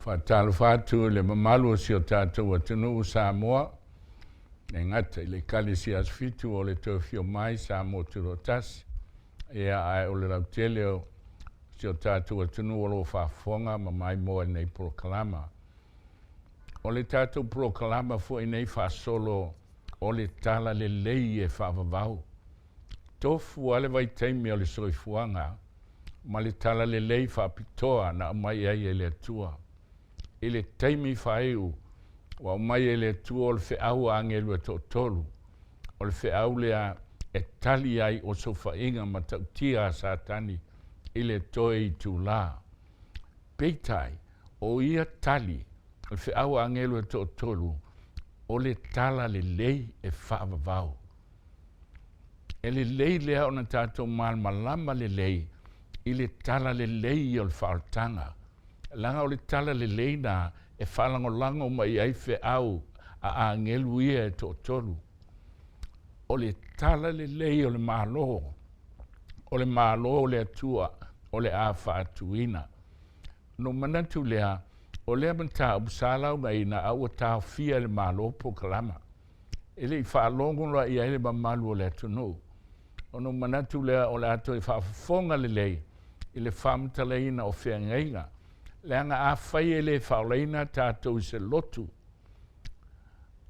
Faatalofa atu i le mamalu o si o tatou atunuu Samoa, e gata i le Ekalesia Asofitu o le Toe Afio Mai Samoa Tutoatasi, ia ae o le lautele o si o tatou atunuu o lo o faafofoga ma maimoa i lenei polokalama. O le tatou polokalama foi nei faasolo o le Talalelei e faavavau. Tofu lava le vaitaimi o le soifuaga ma le talalelei faapitoa na aumai ai e le Atua. I le taimi faaiu ua aumai e le Atua o le feau a agelu e toatolu, o le feau lea e tali ai osofaiga matautia a Satani i le toe itula. Peitai, o ia tali, o le feau a agelu e toatolu, o le talalelei e faavavau. E lelei lea ona tatou malamalama lelei i le talalelei o le faaolataga, leaga o le talalelei na e faalagolago mai ai feau a agelu ia e toatolu. O le talalelei o le Malo, o le Malo o le Atua o le a faatuina. Ona ou manatu lea, o lea mataupu sa laugaina a ua taofia e le Malo polokalama. E le i faalogo la i ai le mamalu o le atunuu. Ona ou manatu lea o le a toe faafofoga lelei i le faamatalaina o feagaiga, leaga afai e le faaolaina tatou i se lotu,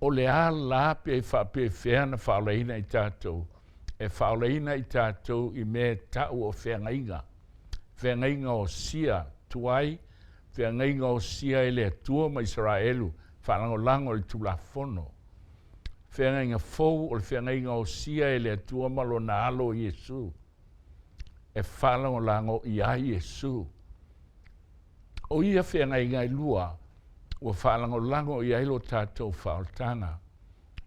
o le a la pe faapefea ona faaolaina i tatou? E faaolaina i tatou i mea e tau o feagaiga, feagaiga osia tuai, feagaiga osia e le Atua ma Isaraelu, faalagolago i le Tulafono. Feagaiga fou o le feagaiga osia e le Atua ma lona alo Iesu, e faalagolago ia Iesu. O ia feagaiga e lua ua faalagolago i ai lo tatou faaolataga.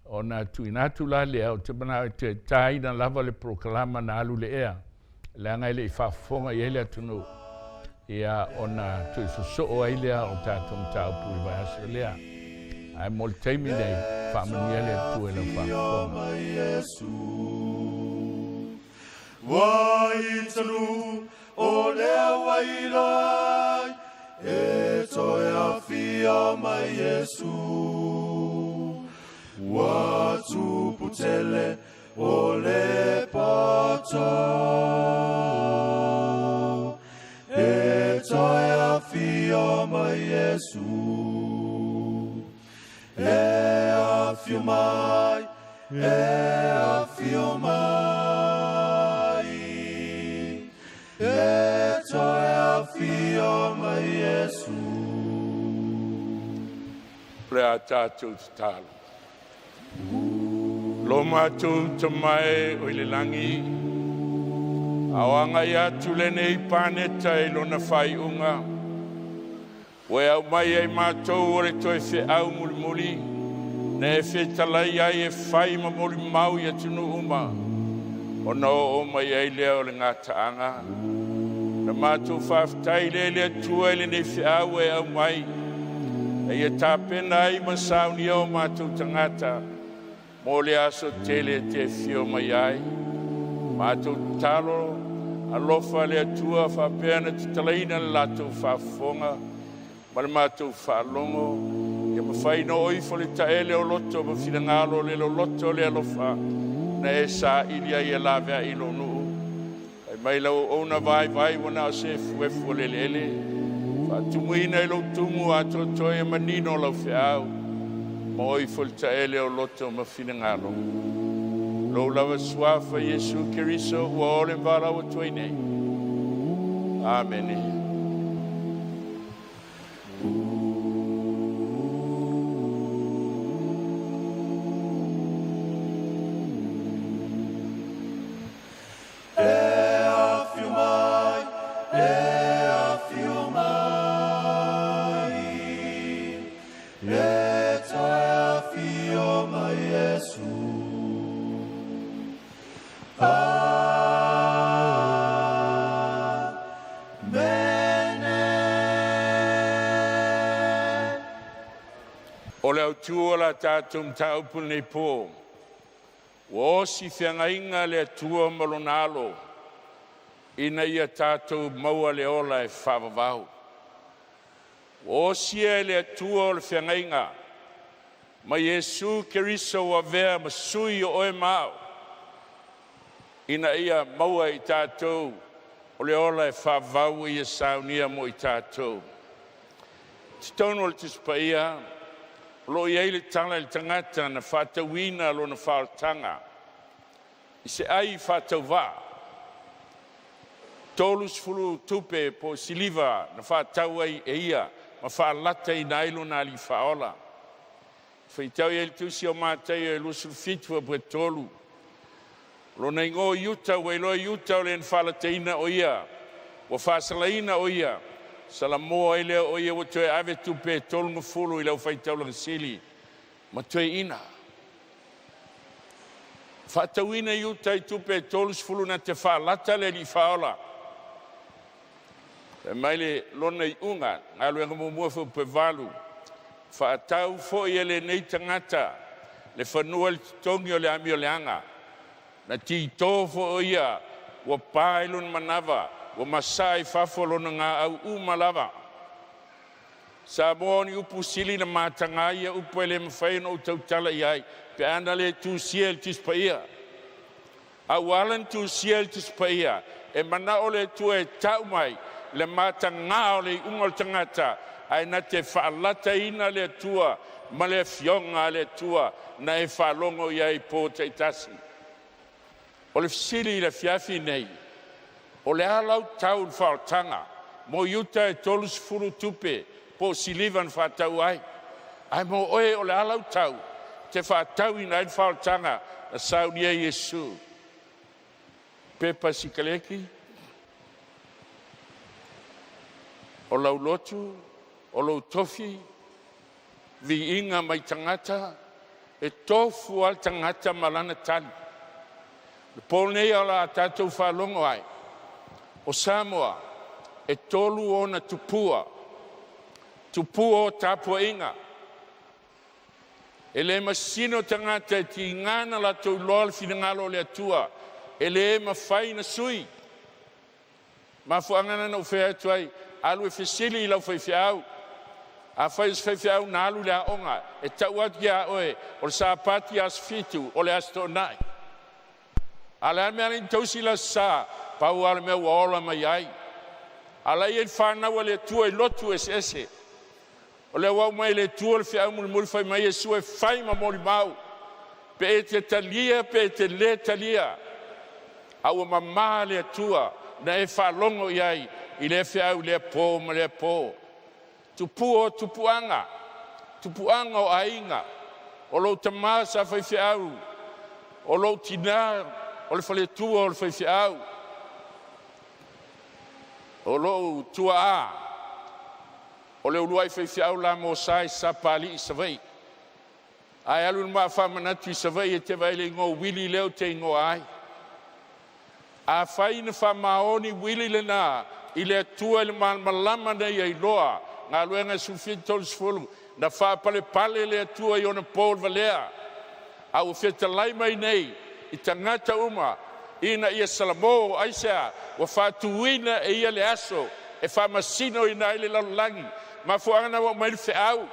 Ona tuuina atu la lea, ou te manao e toe taina lava le polokalama na alu i le ea, leaga e le i faafofoga i ai le atunuu, ia ona toe sosoo ai lea o tatou mataupu i le vaiaso lea. Ae mo le taimi nei, faamanuia le Atua i lau faafofoga. O lea ua iloa ai, e toe afio mai Iesu. Ua tupu tele o le poto, e toe afio mai Iesu. E afio mai, e afio mai, e toe afio mai Iesu. O le a tatou tatalo. Lo matou Tama e o i le lagi, a o agai atu lenei paneta i lona faaiuga, ua e aumai ai matou o le toe feau mulimuli, na e fetalai ai e fai ma molimau i atunuu uma, ona oo mai ai lea o le gataaga. Na matou faafetai lea i le Atua i lenei feau ua e aumai, ina ia tapena ai ma saunia o matou tagata mo le aso tele e te afio mai ai. Matou tatalo, alofa le Atua faapea na tatalaina le latou faafofoga ma le matou faalogo, ia mafai ona oo ifo le taele o loto ma finagalo o le loloto o le alofa na e saili ai e laveai i lou nuu. Fai mai lau auauna vaivai ua na o se efuefu o le eleele, faatumuina i lou tumu atoatoa e manino lau feau, ma oo ifo le taele o loto ma finagalo. Lou lava suafa Iesu Keriso ua ole ma valaau atu ai nei. Amene. E afio mai, e afio mai, e toe afio mai Iesu. Amene. O le autu o la tatou mataupu i lenei po, ua osi feagaiga le Atua ma Lona Alo, ina ia tatou maua le ola e faavavau. Ua osia e le Atua o le feagaiga ma Iesu Keriso ua avea ma sui o oe ma a'u, ina ia maua e i tatou o le ola e faavavau ua Ia saunia mo i tatou. I totonu o le Tusi Paia o lo o i ai le tala i le tagata na faatauina lona faaolataga i se ai faatauvaa, 30 tupe po o siliva na faatau ai e ia ma faalataina ai lona Alii Faaola. E faitau ai le tusi o Mataio 27:3, lona igoa o Iuta, ua iloa e Iuta o le na faalataina o ia, ua faasalaina o ia, salamo ai lea o ia ua toe ave tupe e 30 i le aufai taulaga sili ma toeaiina. Faatauina Iuta i tupe e 30 na te faalata le Alii Faaola. Fai mai le lona iuga, galuega muamua fuaiupu 8, faatau foi e lenei tagata le fanua i le totogi o le amioleaga. Na tito foi o ia ua pa ai lona manava, ua masaa i fafo lona gaau uma lava. Samoa o ni upu sili na mataga ia upu e le mafai ona ou tautala i ai pe ana le tusia i le Tusi Paia. A ua ala ona tusia i le Tusi Paia, e manao le Atua e tau mai le mataga o le iuga o le tagata ae na te faalataina le Atua ma le Afioga a le Atua na e faalogo i ai i po taitasi. O le fesili i le afiafi lenei, o le a lau tau i le faaolataga? Mo Iuta e 30 tupe po o siliva na faatau ai, ae mo oe o le a lau tau te faatauina ai le faaolataga na saunia e Iesu? Pepa sikaleki, o lau lotu, o lou tofi, viiga mai tagata, e tofu lava le tagata ma lana tali. Le po nei o le a tatou faalogo ai, o Samoa e tolu ona tupua, tupua o tapuaiga. E le masino tagata e tiga na latou iloa le finagalo o le Atua, e le mafai ona sui. Mafuaaga lena na ou fai atu ai, alu e fesili i lau faifeau. Afai o se faifeau na alu i le aoga, e tau atu ia oe, o le Sapati aso 7, o le aso Toonai. A o le a le mea e ala ai ona tausi le Aso Sa? Pau lava le mea ua ola mai ai. A o la e i ai le fanau a le Atua i lotu eseese. O lea ua aumai e le Atua le feau mulimuli fai mai Iesu e fai ma molimau, pe e te talia pe e te le talia, a ua mama le Atua na e faalogo i ai i lea feau i lea po ma lea po. Tupua o tupuaga, tupuaga o aiga, o lou tama sa faifeau, o lou tina o le faletua o le faifeau, o lou tuaa o le uluai faifeau la Mosa i Sapalii Savaii. Ae alu le maa faamanatu i Savaii e te vaai i le igoa Uili lea ou te igoa ai. Afai na faamaoni Uili lena i le Atua i le malamalama na ia iloa, Galuega 17:30, na faapalepale le Atua i ona po o le valea, a ua fetalai mai nei i tagata uma ina ia salamo. Aisea? Ua faatuina e ia le aso e faamasinoina ai le lalolagi. Mafuaaga na ua aumai le feau,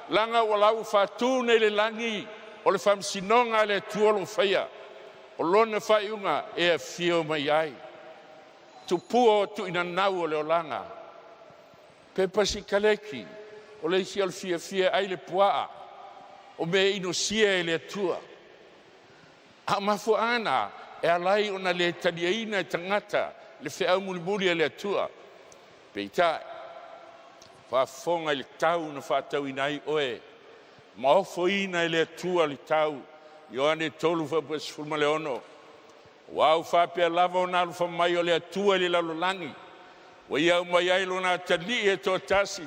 leaga ua la ua faatu nei le lagi o le faamasinoga a le Atua o lo o faia. O lona faaiuga e afio mai ai. Tupua o tuinanau o le olaga. Pepa sikaleki, o le isi o le fiafia ai le puaa, o mea inosia e le Atua. A o mafuaaga na e ala ai ona le taliaina e tagata le feau mulimuli a le Atua. Peitai, faafofoga i le tau na faatauina ai oe, ma ofoina e le Atua le tau. Ioane 3:16. Ua au faapea lava ona alofa mai o le Atua i le lalolagi, ua ia aumai ai lona atalii e toatasi,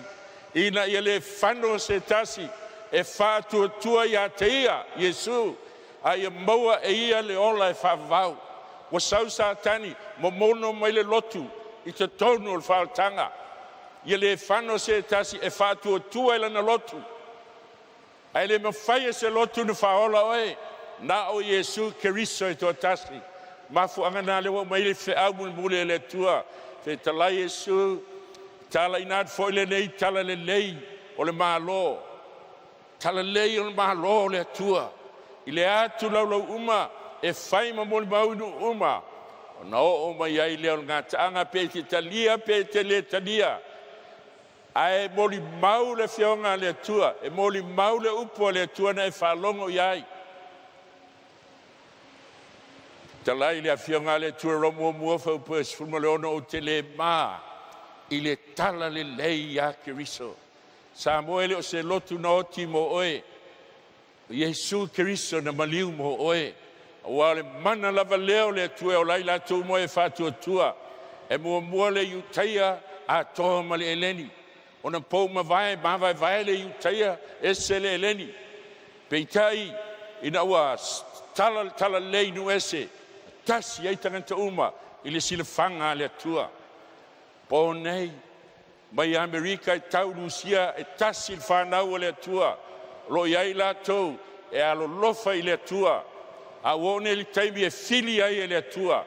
ina ia le fano se tasi e faatuatua ia te ia, Iesu, a ia maua e ia le ola e faavavau. Ua sau Satani, momono mai le lotu i totonu o le faaolataga, ia le fano se tasi e faatuatua i lana lotu. Ae le mafai e se lotu ona faaola oe, na o Iesu Keriso e toatasi. Mafuaaga na lea ua aumai le feau mulimuli e le Atua, fetalai Iesu, Talaina atu foi lenei talalelei o le Malo, talalelei o le Malo o le Atua i le atu laulau uma e fai ma molimau i nuu uma, ona oo mai ai lea o le gataaga, pe te talia pe te le talia, ae molimau le Afioga a le Atua, e molimau le upu a le Atua na e faalogo i ai. Talai le Afioga a le Atua Roma 1 fuaiupu 16, ou te le ma i le talalelei ia Keriso. Samoa e le o se lotu na oti mo oe, o Iesu Keriso na maliu mo oe. Aua o le mana lava lea o le Atua e ola ai latou uma e faatuatua. E muamua le Iutaia atoa ma le Eleni, ona pou mavae mavaevae le Iutaia ese le Eleni. Peitai ina ua tala le talalelei i nuu ese, tasi ai tagata uma i le silafaga a le Atua. Po nei mai Amerika e tau Lusia, e tasi le fanau a le Atua, o lo o i ai latou e alolofa i le Atua, a ua oo nei i le taimi e fili ai e le Atua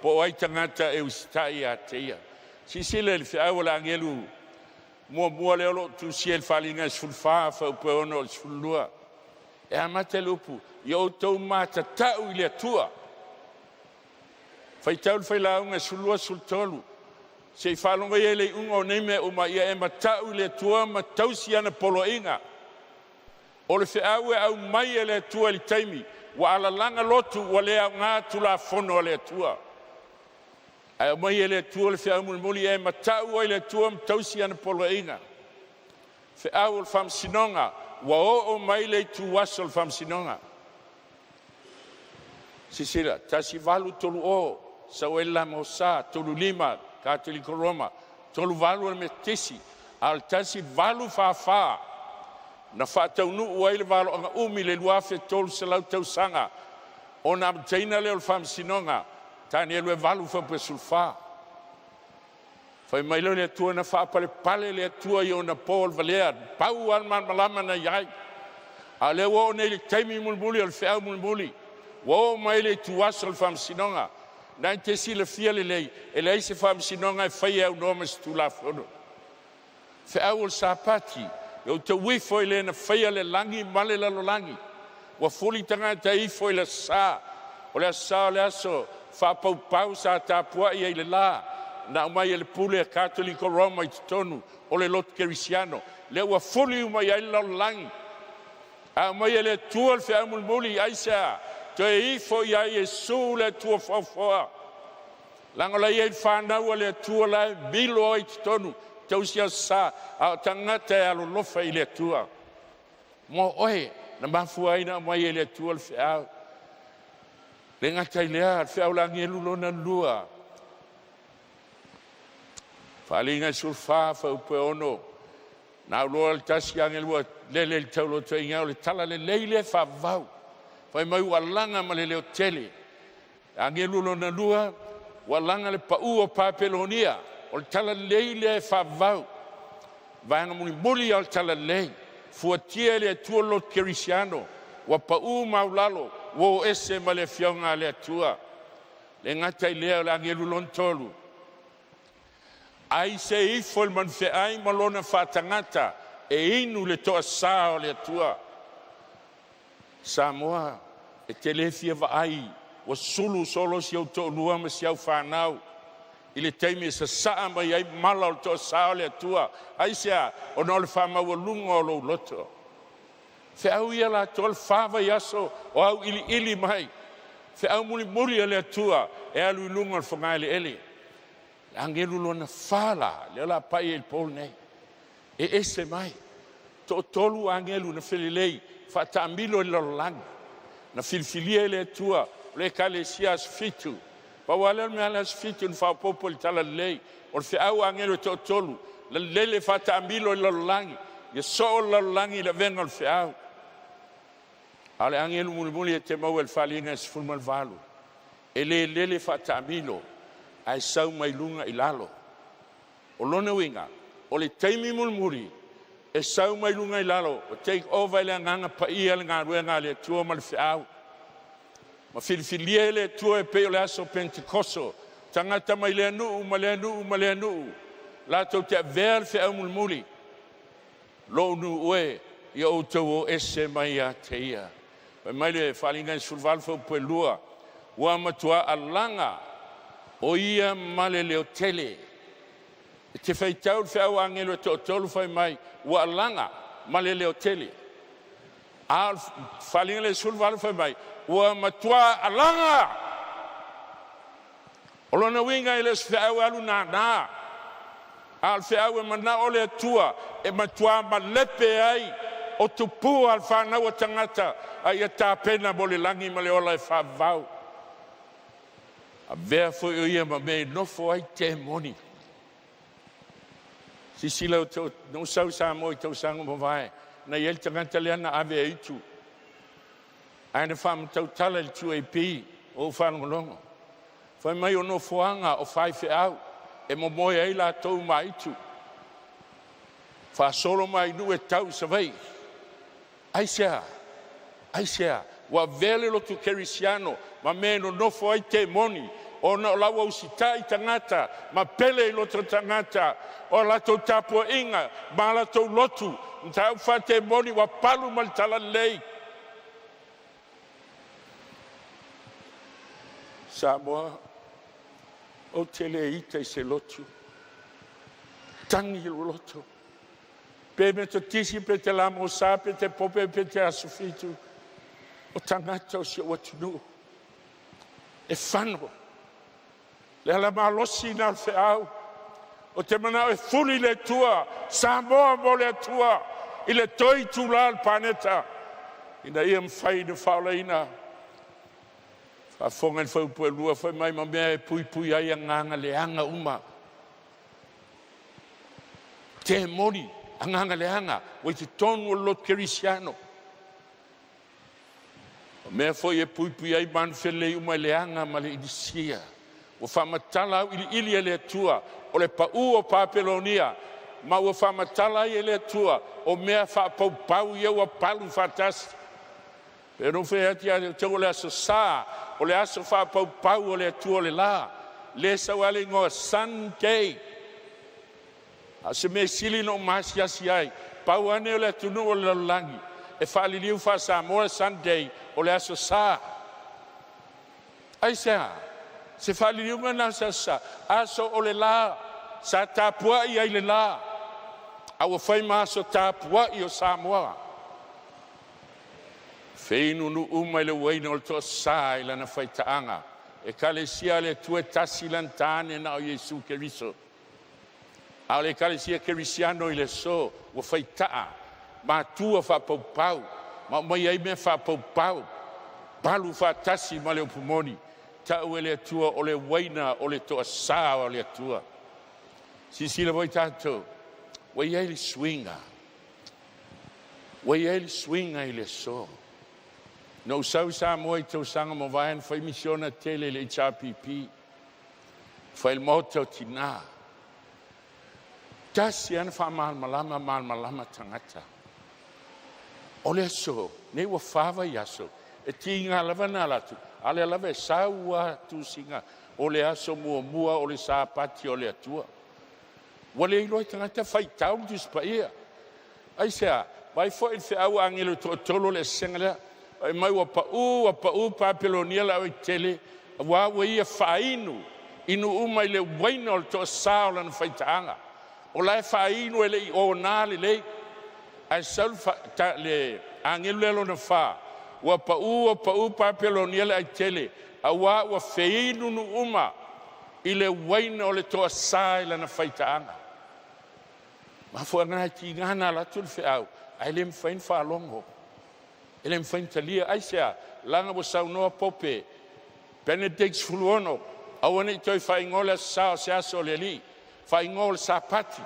po o ai tagata e usitai ia te Ia. Silasila i le feau a le agelu muamua lea o lo o tusia i le Faaaliga 14 fuaiupu e 6 i le 12. E amata i le upu, “Ia outou matatau i le Atua.” Faitau le failauga 12, 13, se i faalogo ia i le iuga o nei mea uma, ia e matau i le Atua ma tausi ana poloaiga. O le feau e aumai e le Atua i le taimi ua alalaga lotu, ua le aoga Tulafono a le Atua. Ae aumai e le Atua le feau mulimuli, e matau ai le Atua ma tausi ana poloaiga. Feau o le faamasinoga, ua oo mai le ituaso o le faamasinoga. Silasila, 1830 sau ai le Lamosa, 35 Katoliko Roma, 38 o le Metotisi, a o le 1844 na faataunuu ai le valoaga umi le 2300 tausaga ona amataina lea o le faamasinoga. Tanielu e 8 fuaiupu 14. Fai mai lea o le Atua na faapalepale le Atua i ona po o le valea, pau lava le malamalama na i ai. A o lea ua oo nei i le taimi mulimuli o le feau mulimuli, ua oo mai le ituaso o le faamasinoga. Na e te silafia lelei, e leai se faamasinoga e faia e aunoa ma se Tulafono. Feau o le Sapati, e outou ifo i le na faia le lagi ma le lalolagi. Ua fuli tagata e ifo i le Aso Sa. O le Aso Sa o le aso faapaupau sa tapuai ai i le la, na aumai e le pule a Katoliko Roma i totonu o le lotu kerisiano, lea ua fuli uma i ai le lalolagi. A aumai e le Atua le feau mulimuli, aisea? Toe ifo i ai Iesu le Atua foafoa, leaga o la e i ai le fanau a le Atua la e milo ai i totonu, tausi aso sa, a o tagata e alolofa i le Atua. Mo oe, na mafua ai na aumai e le Atua le feau. Le gata i lea, le feau le agelu lona lua. Faaaliga 14, fuaiupu e 6, na auloa le tasi agelu ua lele i le taulotoiga o le talalelei lea e faavavau. Fai mai ua laga ma le leotele. Agelu lona lua, ua laga le pau o Papelonia, o le talalelei lea e faavavau. Vaega mulimuli o le talalelei, fuatia e le Atua lotu kerisiano, ua pau maulalo, ua o ese ma le Afioga a le Atua. Le gata i lea o le agelu lona tolu, ai se ifo i le manufeai ma lona faatagata e inu le toasā o le Atua. Samoa, e te le fia vaai ua sulu solo si ou toalua ma si au fanau i le taimi e sasaa mai ai mala o le toasā o le Atua. Aisea? Ona o le faamaualuga o lou loto. Feau ia latou le 4 vaiaso o auiliili mai, feau mulimuli a le Atua e alu i luga o le fogaeleele. Le agelu lona fa la, lea o le a pai ai i le po lenei, e ese mai. Toatolu agelu na felelei faataamilo i le lalolagi, na filifilia e le Atua o le Ekalesia Aso Fitu. Pau lava lea o le mea le Aso Fitu na faaopoopo i le talalelei, o le feau agelu e toatolu, lalele faataamilo i le lalolagi, ia soo le lalolagi i le avega o le feau. A o le agelu mulimuli e te maua i le Faaaliga 18, e le lele faataamilo, ae sau mai luga i lalo. O lona uiga, o le taimi mulimuli e sau mai luga i lalo, o take over e le Agaga Paia le galuega a le Atua ma le feau. Ma filifilia e le Atua e pei o le aso Pentekoso, tagata mai lea nuu ma lea nuu ma lea nuu, Latou te avea le feau mulimuli, lou nuu e, ia outou o ese mai ia te ia. Fai mai le Faaaliga e 18 fuaiupu e 2, ua matua alaga o ia ma le leotele. E te faitau le feau a agelo e toatolu fai mai, ua alaga ma le leotele. A o le Faaaliga le 18 fai mai, ua matua alaga. O lona uiga e le o se feau e alu nānā, a o le feau e manao le Atua e matua malepe ai o tupua le fanau a tagata a ia tapena mo le lagi ma le ola e faavavau. Avea foi o ia ma mea e nofo ai temoni. Silasila na ou sau i Samoa i tausaga ua mavae, na i ai le tagata lea na ave e aitu, ae na faamatautala i le 2AP o ou faalogologo. Fai mai o nofoaga o faifeau e momoe ai latou ma aitu, faasolo mai nuu e tau i Savaii. Aisea? Aisea? Ua avea le lotu kerisiano ma mea e nonofo ai temoni, ona o la ua usitai tagata ma pele i loto tagata o latou tapuaiga ma latou lotu mataupu faatemoni ua palu ma le talalelei. Samoa, ou te le ita i se lotu, tagi lou loto, pe Metotisi pe te Lamosa pe te Pope pe te Aso Fitu, o tagata o si ou atunuu e fano. Le ala malosi na o le feau, o te manao e fuli le Atua, Samoa mo le Atua, i le toe itulā o le paneta, ina ia mafai ona faaolaina. Faafofoga i le fuaiupu 2 fai mai ma mea e puipui ai agaga leaga uma. Temoni, agaga leaga, ua i totonu o le lotu kerisiano. O mea foi e puipui ai manufelelei uma i le aga ma le inisia. Ua faamatala auiliili e le Atua o le pau o Papelonia, ma ua faamatala ai e le Atua o mea faapaupau ia ua palu faatasi. E no fai atu ia te o le aso Sa, o le aso faapaupau o le Atua o le la, le sau ale igoa Sunday. A o se mea sili na ou maasiasi ai, pau ane o le atunuu o le lalolagi e faaliliu faa-Samoa Sunday o le aso Sa. Aisea? Se faaliliuga na o se aso Sa, aso o le la, sa tapuai ai le la, a ua fai ma aso tapuai o Samoa. Feinu nuu uma i le uaina o le toasā i lana faitaaga. Ekalesia a le Atua e tasi lana tāne na o Iesu Keriso. A o le Ekalesia Kerisiano i le aso ua faitaa, matua faapaupau, ma aumai ai mea faapaupau, palu faatasi ma le upu moni, tau e le Atua o le uaina o le toasā o le Atua. Silasila foi tatou, ua i ai le suiga, ua i ai le suiga i le aso. Na ou sau i Samoa i tausaga mavae na fai misiona tele i le HRPP, fai le maota o tina. Tasi lava na faamalamalama malamalama tagata. O le aso, nei ua 4 vaiaso, e tiga lava na alu atu, a o lea lava e sau lava tusiga o le aso muamua o le Sapati o le Atua. Ua le iloa e tagata faitau le Tusi Paia. Aisea? Vaai foi i le feau a agelo e toatolu o le eseesega lea. Fai mai ua pau Papelonia le auaitele, aua ua ia faainu inu uma i le uaina o le toasā o lana faitaaga. O la e faainu e le i ona lelei. Ae sau le agelu lea lona 4, ua pau Papelonia le aitele, aua ua feinu nuu uma i le uaina o le toasā i lana faitaaga. Mafuaaga e tiga na alu atu le feau, ae le mafai ona faalogo, e le mafai ona talia. Aisea? Leaga ua saunoa Pope Benedict XVI, aua ne i toe faaigoa le aso Sa o se aso o le Alii, faaigoa o le Sapati.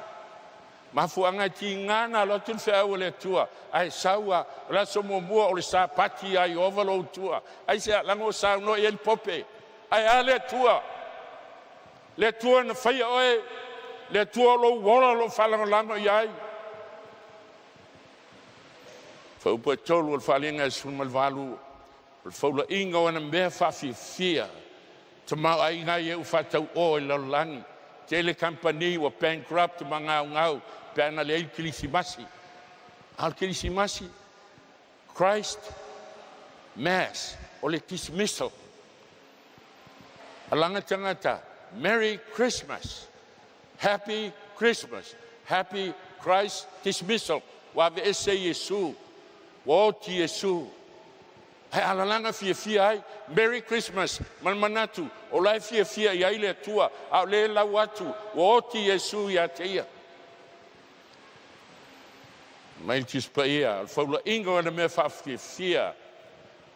Mafuaaga e tiga na alu atu le feau a le Atua, ae sau lava, o le aso muamua o le Sapati ia Ieova lou Atua. Aisea? Leaga ua saunoa i ai le Pope. Ae a le Atua? Le Atua na faia oe, le Atua o lou ola o lou faalagolago i ai. Fuaiupu e 3 o le Faaaliga e 18, o le faulaiga o ana mea faafiafia, tamaoaiga ai ua faatauo i le lalolagi, Tele kamupani ua bankrupt ma gaugau pe ana leai le Kerisimasi. A o le Kerisimasi, Christ Mass, o le dismissal. Alaga tagata, Merry Christmas, Happy Christmas, Happy Christ Dismissal. Ua aveese Iesu, ua oti Iesu. Ae alalaga fiafia ai, Merry Christmas, ma le manatu o la e fiafia i ai le Atua, a o lea e lau atu, ua oti Iesu ia te ia. Mai le Tusi Paia, o le faulaiga o ana mea faafiafia,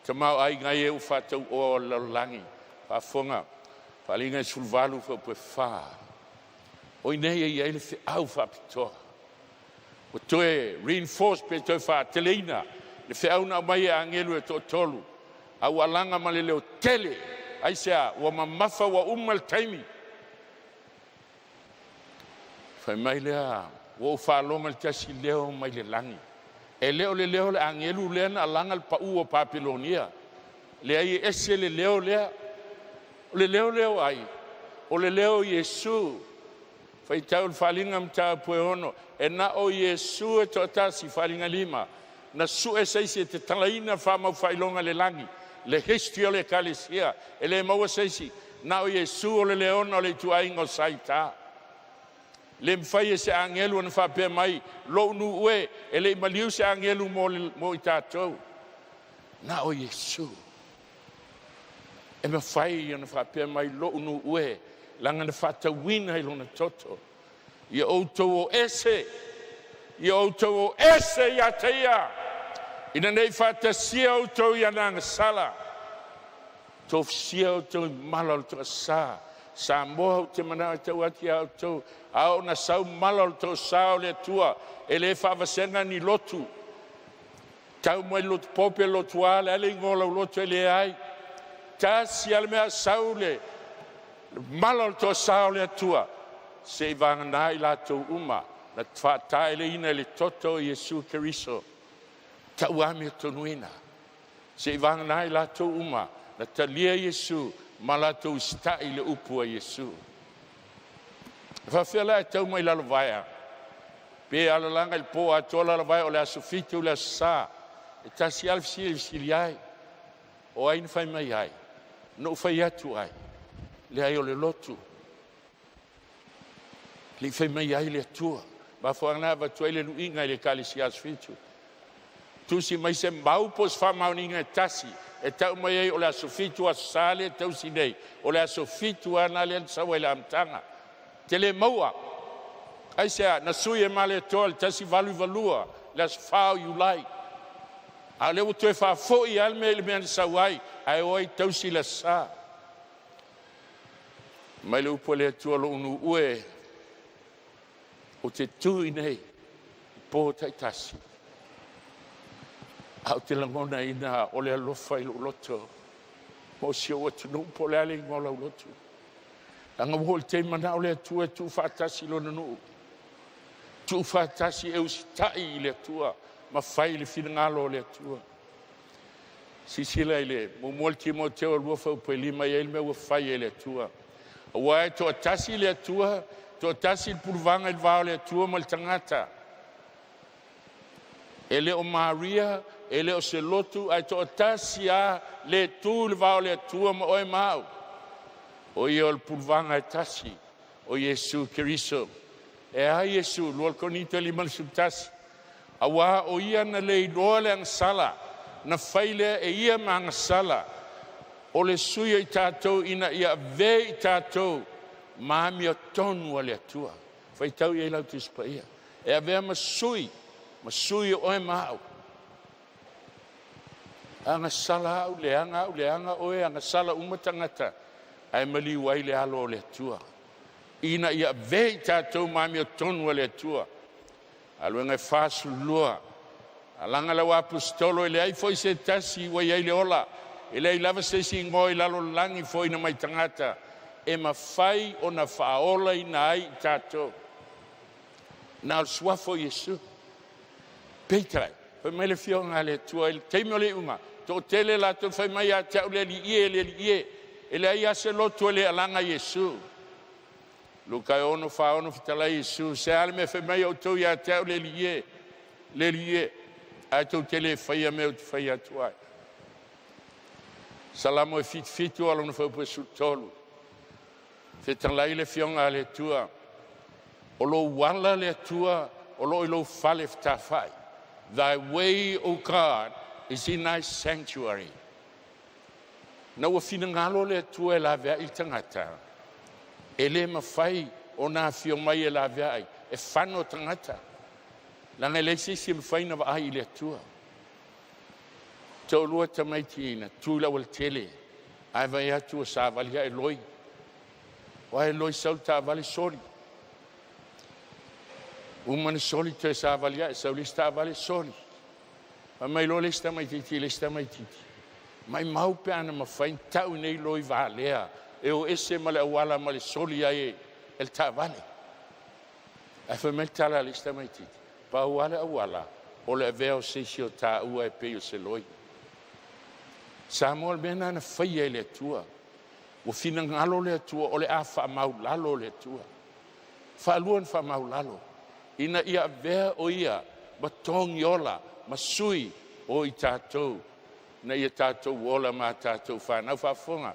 tamaoaiga ai e ua faatauoa o le lalolagi. Faafofoga, Faaaliga e 18 fuaiupu 4. O i inei e i ai le feau faapitoa. Ua toe reinforce pe toe faateleina le feau na aumai e agelu e toatolu, a ua alaga ma le leo tele. Aisea? Ua mamafa, ua uma le taimi. Fai mai lea, ua ou faalogo i le tasi leo mai le lagi. E le o le leo o le agelu lea na alaga le pau o Papelonia. Leai, e ese le leo lea. O le leo lea o ai? O le leo o Iesu. Faitau le Faaaliga mataupu e 6, e na o Iesu e toatasi, Faaaliga 5, na sue se isi e tatalaina faamaufailoga i le lagi, le history o le Ekalesia, e le maua se isi, na o Iesu o le leona o le ituaiga o Saita. Le mafai e se agelu ona faapea mai, lou nuu e, e le i maliu se agelu mo i tatou. Na o Iesu. E mafai ona faapea mai, lou nuu e, leaga na faatauina i lona toto. Ia outou o ese, ia outou o ese ia te ia, ina nei faatasia outou i ana agasala, tofusia outou i mala o le toasa. Samoa, ou te manao e tau atu ia outou, a oo na sau mala o le toasa o le Atua, e le faavasega ni lotu. Tau mai lotu pope, lotu a, le a le igoa o lau lotu e leai. Tasi lava le mea sau le mala o le toasa o le Atua, se i vagana i latou uma na faataeleina i le toto o Iesu Keriso, tauamiotonu se i vagana i latou uma na talia Iesu ma latou usitai le upu a Iesu. E faafefea la e tau mai Lalovaea, pe alalaga i le po atoa Lalovaea o le aso 7 le aso Sa, e tasi lava le fesili e fesili ai, o ai na fai mai ai? Na ou fai atu ai, leai o le lotu, le i fai mai ai le Atua. Mafuaaga na avatu ai le luiga i le Ekalesia Aso Fitu. Tusi mai se mau po o se faamaoniga e tasi e tau mai ai o le aso 7 aso Sa lea e tausi nei, o le aso 7 lava lena lea na sau ai le amataga. Te le maua. Aisea? Na sui e Malietoa le 1892, le aso 4 o Iulai. A o lea ua toe faafoi lava le mea i le mea na sau ai, ae o ai tausi le aso Sa. Mai le upu a le Atua, lou nuu e, ou te tu i nei i po taitasi, a ou te lagonaina o le alofa i lou loto mo si ou atunuu, po o le a le igoa o lau lotu. Leaga ua oo i le taimi manao le Atua e tuufaatasi lona nuu, tuufaatasi e usitai i le Atua ma fai le finagalo o le Atua. Silasila i le muamua le Timoteo 2:5, e i ai le mea ua fai e le Atua. Aua e toatasi le Atua, toatasi le puluvaga i le va o le Atua ma le tagata. E le o Maria, e le o se lotu, ae toatasi lava le tu i le va o le Atua ma oe ma au. O ia o le puluvaga e tasi, o Iesu Keriso. E a Iesu, 2 Korinito 5:11. Aua o ia na le iloa le agasala, na fai lea e ia ma agasala, o le sui o i tatou ina ia avea i tatou ma amiotonu a le Atua. Faitau i ai lau Tusi Paia. E avea ma sui, ma sui o oe ma au. Agasala au, leaga au, leaga oe, agasala uma tagata, ae maliu ai le alo o le Atua. Ina ia avea i tatou ma amiotonu a le Atua. Galuega e 42, alaga lau aposetolo e leai foi se tasi ua i ai le ola, e leai lava se isi igoa i lalo o le lagi foaiina mai tagata e mafai ona faaolaina ai i tatou. Na o le suafa o Iesu. Peitai, fai mai le afioga a le Atua i le taimi o le iuga, toatele latou fai mai ia te au, le Alii e, le Alii e, e leai lava se lotu e le alaga Iesu. Luka e 6:46 fetalai Iesu, se a le mea fai mai outou ia te au le Alii e, le Alii e, ae tou te le faia mea ou te fai atu ai. Salamo e 77 o lona fuaiupu e 13. Fetalai le Afioga a le Atua, o lou ala le Atua o lo o i lou fale fetafai. Thy way, O God, is in thy sanctuary. Na ua finagalo le Atua e laveai le tagata, e le mafai ona afio mai e laveai, e fano tagata. Leaga e leai se isi e mafai ona vaai i le Atua. Toalua tamaiti na tu i le aualatele, ae vaai atu ua savali ae loi. O ai loi sau le taavale soli. Uma na soli toe savali ae sau le isi taavale soli. Fai mai loa le isi tamaitiiti i le isi tamaitiiti, maimau pe ana mafai ona tau nei loi valea e o ese ma le auala ma le soli ai e le taavale. Ae fai mai le tala a le isi tamaitiiti, pau lava le auala o le avea o se isi o taua e pei o se loi. Samoa, o le mea lena na faia e le Atua. Ua finagalo le Atua o le a faamaulalo le Atua. Faalua ona faamaulalo, ina ia avea o ia ma togiola ma sui o i tatou, na ia tatou ola ma tatou fanau. Faafofoga,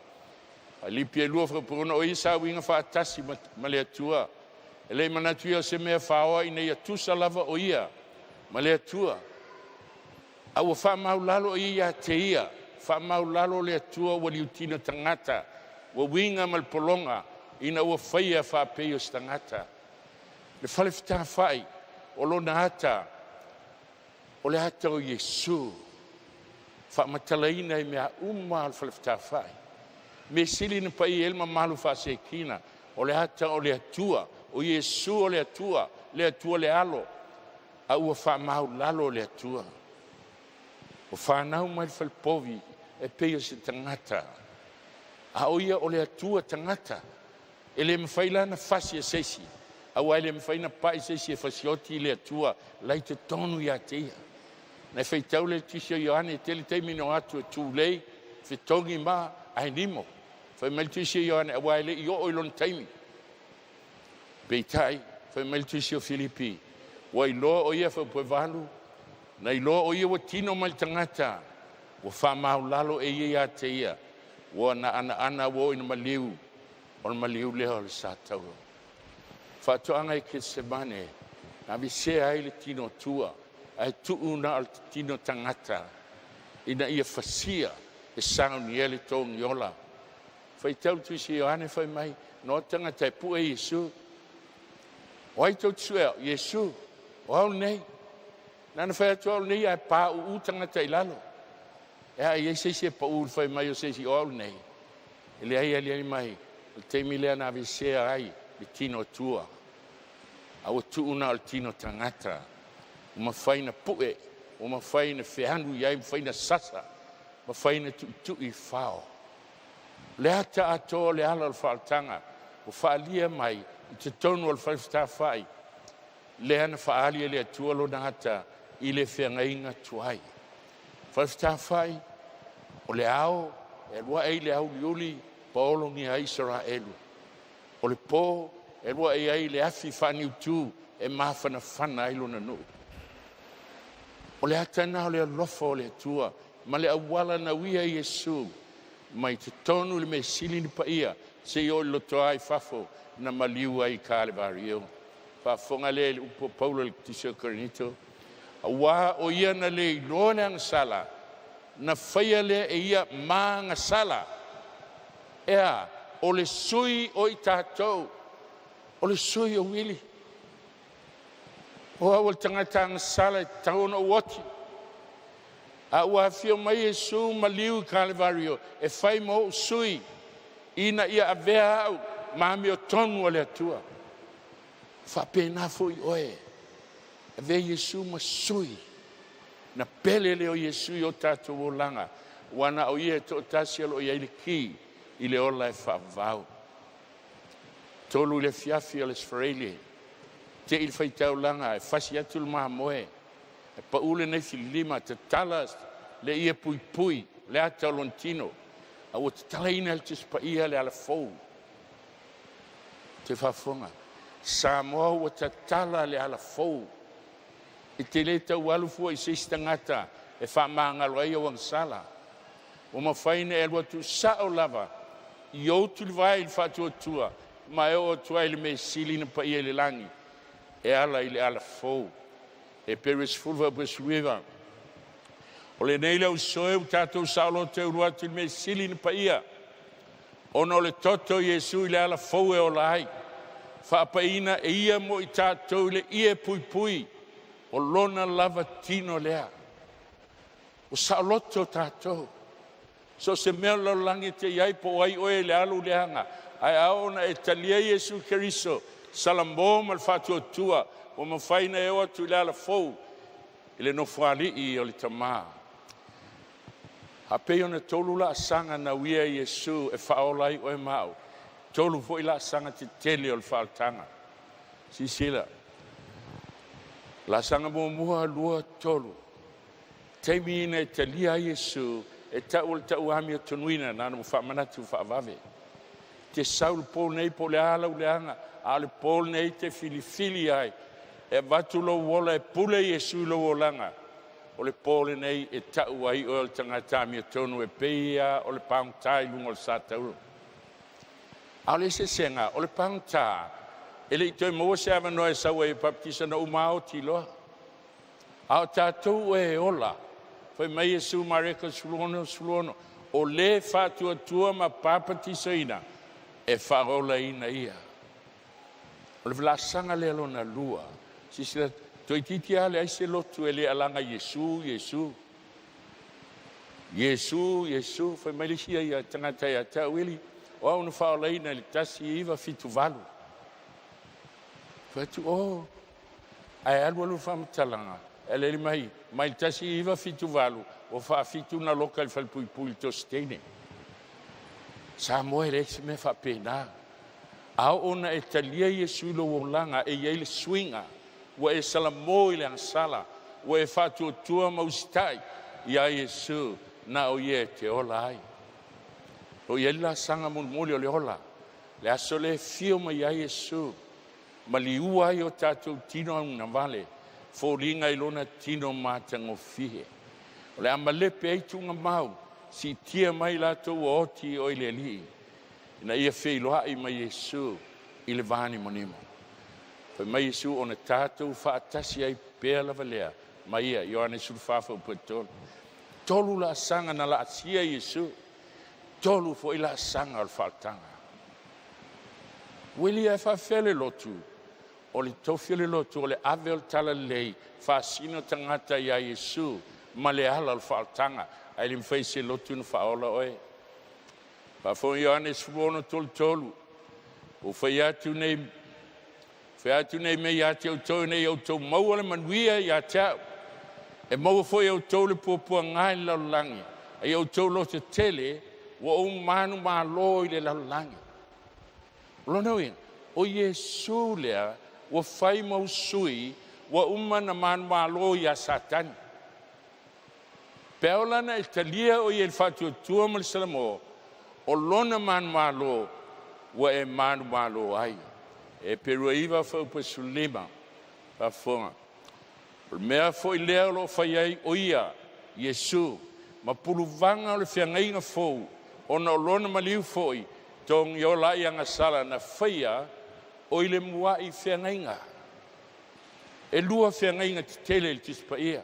Filipi 2 fuaiupu 6, o ia sa uiga faatasi ma le Atua, e le i manatu ia o se mea faoa ina ia tusa lava o ia ma le Atua, a ua faamaulalo o ia ia te ia. Faamaulalo le Atua ua liutino tagata, ua uiga ma le pologa ina ua faia faapei o se tagata. Le fale fetafai o lona ata, o le ata o Iesu, faamatalaina i mea uma o le fale fetafai. Mea sili na paia ai le mamalu faasekina, o le ata o le Atua, o Iesu o le Atua, le Atua le Alo, a ua faamaulalo le Atua. Ua fanau mai le falepovi e pei o se tagata, a o ia o le Atua tagata. E le mafai la ona fasi e se isi, aua e le mafai ona pai se isi e fasioti le Atua la i totonu ia te ia. Na e faitau le Tusi o Ioane, e tele taimi na o atu e tulei, fetogi ma ae nimo. Fai mai le Tusi o Ioane, aua e le i oo i lona taimi. Peitai, fai mai le Tusi o Filipi, ua iloa o ia fuaiupu 8, na iloa o ia ua tino mai le tagata, ua faamaulalo e ia ia te ia, ua na anaana ua oo ina maliu, o le maliu lea o le satauro. Faatoaga i Kesemane, na aveesea ai le tino Atua, ae tuu na o le tino tagata, ina ia fasia e saunia le togiola. Faitau le Tusi Ioane fai mai, no tagata e pue Iesu. O ai tou te suea? Iesu. O au nei. Nana fai atu au nei ae pāuu tagata i lalo. E a iai se isi e pau le fai mai o se isi o au nei. E leai aliali mai, o le taimi lea na aveesea ai le tino Atua. A ua tuu na o le tino tagata. Ua mafai na pue, ua mafai na feanu iai, mafai na sasa, mafai na tuitui i fao. Le ata atoa o le ala o le faaolataga ua faalia mai i totonu o le fale fetafai, lea na faaali e le Atua lona ata i le feagaiga tuai. Fale fetafai o le ao e alu ae i le auliuli paologia ai Isaraelu. O le po e alu ae ai le afi faaniutu e mafanafana ai lona nuu. O le ata lena o le alofa o le Atua ma le auala na uia Iesu mai totonu le mea sili na paia seia oo i le lotoa i fafo na maliu ai i Kalevario. Faafofoga lea i le upu a Paulo i le Tusi o Korinito, aua o ia na le iloa le agasala, na faia lea e ia ma agasala. Ea, o le sui o i tatou, o le sui o Wili. O au o le tagata agasala e tatau ona ou oti. A ua afio mai Iesu maliu i Kalevario e fai ma ou sui, ina ia avea au ma amiotonu a le Atua. Faapena foi oe, avea Iesu ma sui. Na pele lea o Iesu i o tatou olaga, ua na o ia e toatasi o lo o i ai le ki i le ola e faavavau. 3 i le afiafi o le Aso Faraile, te i le faitaulaga e fasi atu le mamoe, e pau lenei filima, tatala le ia puipui, le ata o lona tino, a ua tatalaina e le Tusi Paia le alafou. Te faafofoga Samoa ua tatala le alafou e te lē tau alu fua i se isi tagata e faamagalo ai au agasala. Ua mafai ona e alu atu sao lava i ou tulivae i le faatuatua ma e oo atu ai i le mea sili na paia i le lagi e ala i le alafou. Heperu 10:19. O lenei le ausoe ua tatou saoloto e ulu atu i le mea sili na paia, ona o le toto o Iesu i le ala fou e ola ai, faapaiina e Ia mo i tatou i le ie puipui o lona lava tino lea. Ua saoloto tatou. So o se mea o le lalolagi e te i ai po o ai oe i le alu leaga, ae a oo ina e talia Iesu Keriso, salamo ma le faatuatua, ua mafai ona e oo atu i le alafou i le Nofoalii o le Tama. A pei ona tolu laasaga na uia e Iesu e faaola ai oe ma au, tolu foi laasaga tetele o le faaolataga. Silasila, laasaga muamua, lua, tolu. Taimi ina e talia ai Iesu e tau o le tau amiotonu na ona faamanatu faavave. Te sau le po nei po o le a lau leaga, a o le po lenei te filifili ai e avatu lou ola e pule Iesu i lou olaga. O le po lenei e tau ai oe o le tagata amiotonu e pei lava o le pagota i luga o le satauro. A o le eseesega, o le pagota e le i toe maua se avanoa e sau ai e baptisa na uma oti loa. A o tatou e ola, fai mai Iesu Mareko 16:16, o le faatuatua ma papatisoina e faaolaina ia. O le laasaga lea lona lua, silasila, toeitiiti lava leai se lotu e le alaga Iesu, Iesu, Iesu, Iesu. Fai mai le isi ia tagata ia te au, Ili, o au na faaolaina i le 1978. Fai atu, o, ae alu alu le faamatalaga, e alele mai, mai le 1978, ua faafitu na loka i le falepuipui i le tosi teine. Samoa e leai se mea faapena. A oo ina e talia Iesu i lou olaga e i ai le suiga, ua e salamo i le agasala, ua e faatuatua ma usitai ia Iesu, na o ia e te ola ai. O i ai le laasaga mulimuli o le ola, le aso le fio mai ai Iesu, ma liua ai o tatou tino aunavale, foliga i lona tino matagofie. O le a malepe ai tuugamau, siitia mai latou ua oti o i le Alii, ina ia feiloai mai Iesu i le vanimonimo. Fai mai Iesu ona tatou faatasi ai pea lava lea ma ia, Ioane 14:3. Tolu laasaga na laasia Iesu, tolu foi laasaga o le faaolataga. Ua ilia e faafefea le lotu, o le tofi o le lotu o le ave o le talalelei, faasino tagata ia Iesu ma le ala o le faaolataga, ae le mafai se lotu na faaola oe. Faafofoga Ioane 16:33, ua fai atu nei mea ia te outou ina ia outou maua le manuia ia te au. E maua foi e outou le puapuaga i le lalolagi, a ia outou lotetele ua ou manumalo i le lalolagi. O lona uiga, o Iesu lea ua fai mau sui, ua uma na manumalo ia Satani. Pe ola na e talia o ia i le faatuatua ma le salamo, o lona manumalo ua e manumalo ai. Heperu 9:15, faafofoga. O le mea foi lea o lo o fai ai o ia, Iesu, ma puluvaga o le feagaiga fou, ona o lona maliu foi, togiola ai agasala na faia o i le muai feagaiga. E lua feagaiga tetele i le Tusi Paia.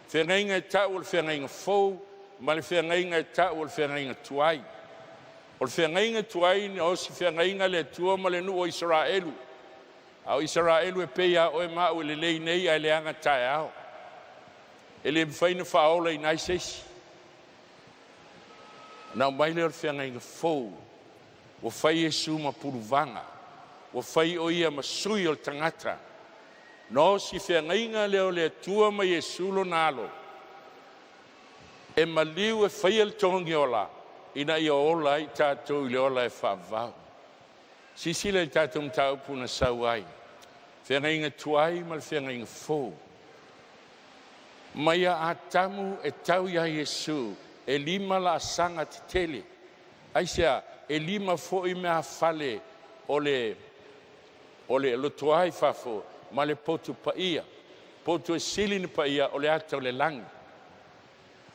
Feagaiga e tau o le feagaiga fou ma le feagaiga e tau o le feagaiga tuai. O le feagaiga tuai na osi feagaiga le Atua ma le nuu o Isaraelu. A o Isaraelu e pei a oe ma au e lelei nei ae leaga taeao. E le mafai na faaola i nai se isi. Na aumai lea o le feagaiga fou, ua fai Iesu ma puluvaga, ua fai o ia ma sui o le tagata. Na osi feagaiga lea o le Atua ma Iesu lona alo, e maliu e faia le togiola, ina ia ola ai tatou i le ola e faavavau. Silasila i tatou mataupu na sau ai, feagaiga tuai ma le feagaiga fou. Mai ia Atamu e tau ia Iesu, e 5 laasaga tetele. Aisea, e 5 foi meafale o le O le lotoa i fafo ma le potu paia. Potu e sili na paia o le ata o le lagi.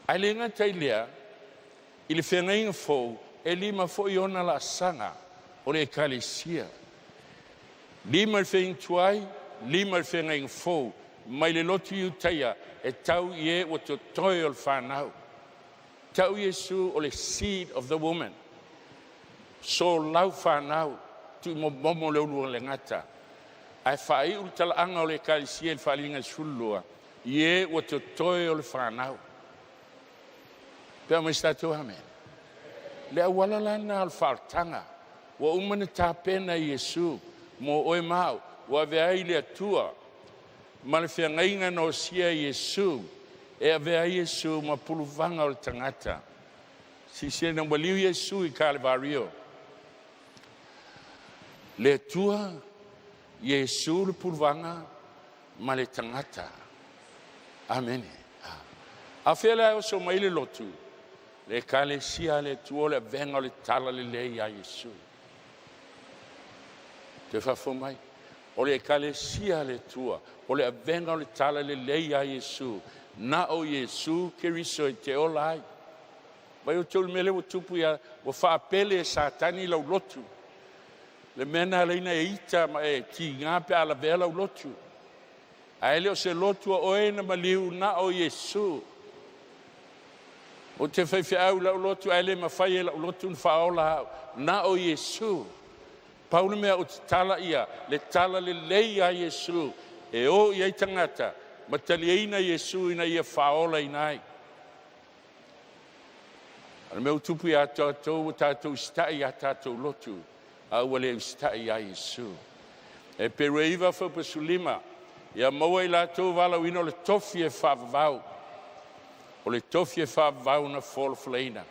Ae le gata i lea, i le feagaiga fou, e 5 foi ona laasaga o le ekalesia. 5 le feagaiga tuai, 5 le feagaiga fou, mai le lotu Iutaia e tau i e ua totoe o le fanau. Tau Iesu o le seed of the woman. So lau fanau, tuumomomo le ulu o le gata. Ae faaiu le talaaga o le ekalesia i le faaaliga 12, i e ua totoe o le fanau. Pea mai se tatou amen. Le auala la lena o le faaolataga. Ua uma na tapena e Iesu mo oe ma au, ua avea ai le Atua ma le feagaiga na osia e Iesu, e avea ai Iesu ma puluvaga o le tagata. Silasila ina ua liu Iesu i Kalevario, le Atua, Iesu le puluvaga ma le tagata. Amene. A fea le oso mai le lotu, le ekalesia a le Atua o le avega o le talalelei ia Iesu. Te faafo mai. O le ekalesia a le Atua, o le avega o le talalelei ia Iesu, na o Iesu Keriso e te ola ai. Vai o te mele ua tupu ia, ua faapele e Satani lau lotu. Le mea na leina e ita ma e tiga pe ala vea lau lotu. Ae le o se lotu a oe na maliu na o Iesu. O te whaiwhiau lau lotu, ae le mawhai e lau lotu na whaola au. Na o Iesu. Pau le mea o te tala ia, le tala le lei a Iesu. E o i ai tangata, ma taliaina Iesu ina ia whaola inai. A le mea utupu ia tātou, o tātou stai ia tātou lotu, a ua le stai ia Iesu. E pereiva whaupasulima, ia maua i lātou walauina o le tofi e whaavavau. O le tofi e whaavavau na folafolaina.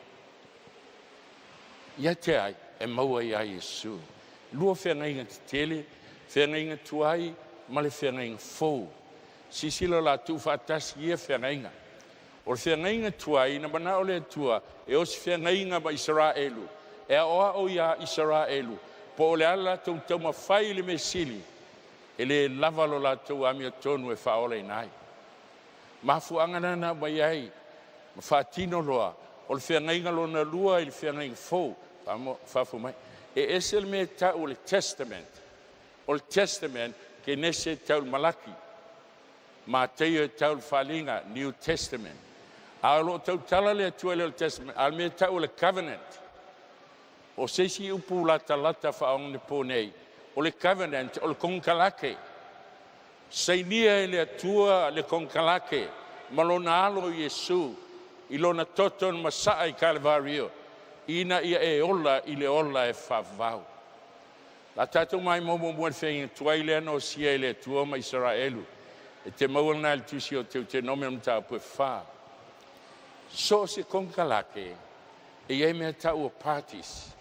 Ia te ai, e maua ia Iesu. Lua wheangaiga te tele, wheangaiga tuai, ma le wheangaiga fou. Sisila la tu whaatasi ia wheangaiga. O le wheangaiga tuai, na mana o le Atua, e osi wheangaiga ma Israelu. E aoa o ia Israelu, po o le ala tau taumafai le mesili, e le lava lo latou amiotonu e faaola ina ai. Mafuaaga lana mai ai, ma faatino loa, o le feagaiga lona lua i le feagaiga fou, faafo mai. E ese le mea tau o le testament. O le testament, ke nese tau le Malaki. Mateio e tau le Faaliga, New Testament. A o loo tautala le Atua i le Testament, a le mea tau o le covenant. O seisi upu latalata faaoganepo nei, o le covenant, o le konekarate. Sainia e le Atua le konekarate, ma lona alo Iesu, i lona toto na masaa i Kalevario, ina ia e ola i le ola e faavavau. La tātou mai momo mua le whenga tuai lea no sia i le Atua ma Israelu. E te maua nā le tusi o te nome o mataupu e 4. So se konekarate, e iai mea tau o parties.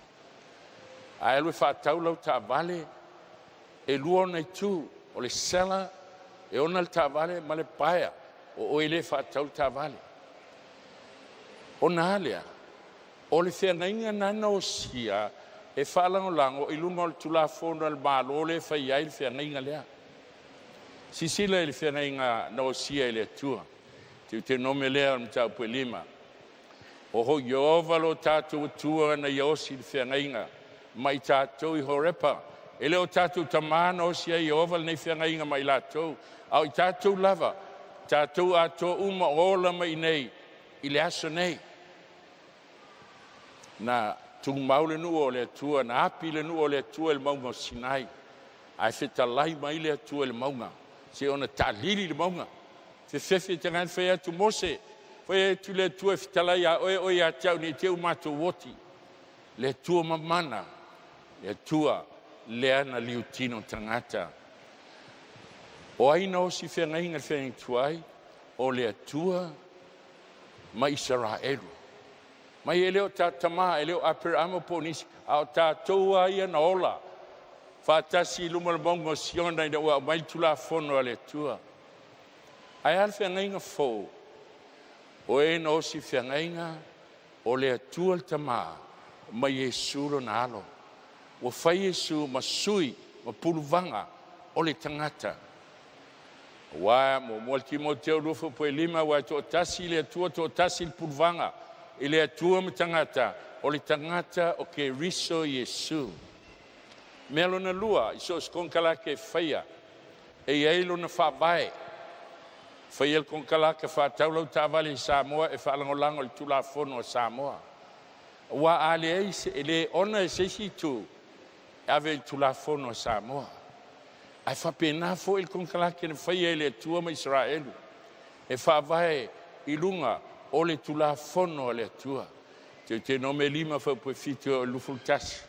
A elu e whaatau lau taavale, e lua ona i tū, o le seller, e ona le taavale ma le buyer, o oe le whaatau le taavale. O nā lea, o le wheangaiga nana o sia, e whaalangolango i lunga o le tulafono al malo le whai ai le wheangaiga lea. Sisila i le wheangaiga na o sia i le Atua. Te te nome lea o le mataupu e 5. O ho Iova lo tātou Atua na ia osi le wheangaiga, mai tātou i Horepa. E le o tātou tamā na osi ai Iova le nei wheangaiga mai lātou. Au i tātou lava, tātou atoa uma ola mai nei, i le aso nei. Na tūmau le nuu o le Atua, na api le nuu o le Atua i le maunga o Sinai. Ae fetalai mai le Atua i le maunga, se ona tālili le maunga. Fefefe te ngani whai atu Mose, whai atu le Atua e fetalai a oe oe ia te au nei te u mātou oti. Le Atua mamana, le Atua lea na liutino tangata. O aina o si whengainga le whengainga tuai, o le Atua ma Israelu. Mai e leo tā tamā, e leo Aperamo po nisi, a o tātou ia na ola. Whātasi i luma le maunga o Siona ina ua mai tulafono a le Atua. Ae a le whengainga fou, o e na osi whengainga o le Atua le tamā, ma Iesu lona alo. Ua whai Iesu ma sui ma puluvaga o le tagata. Aua 1 Timoteo 2:5, aua e toatasi le Atua, toatasi le puluvaga i le Atua ma tagata, o le tagata o Keriso Iesu. Mea lona lua, i so o se konekarate e faia, e i ai lona faavae. Faia le konekarate faatau lau taavale i Samoa e faalagolago i le Tulafono a Samoa. Aua a leai e le ona e se isi itu e ave i le Tulafono a Samoa. Ae faapena foi le konekarate na faia e le Atua ma Isaraelu, e faavae i luga o le Tulafono a le Atua. Teutenome 5:7-21.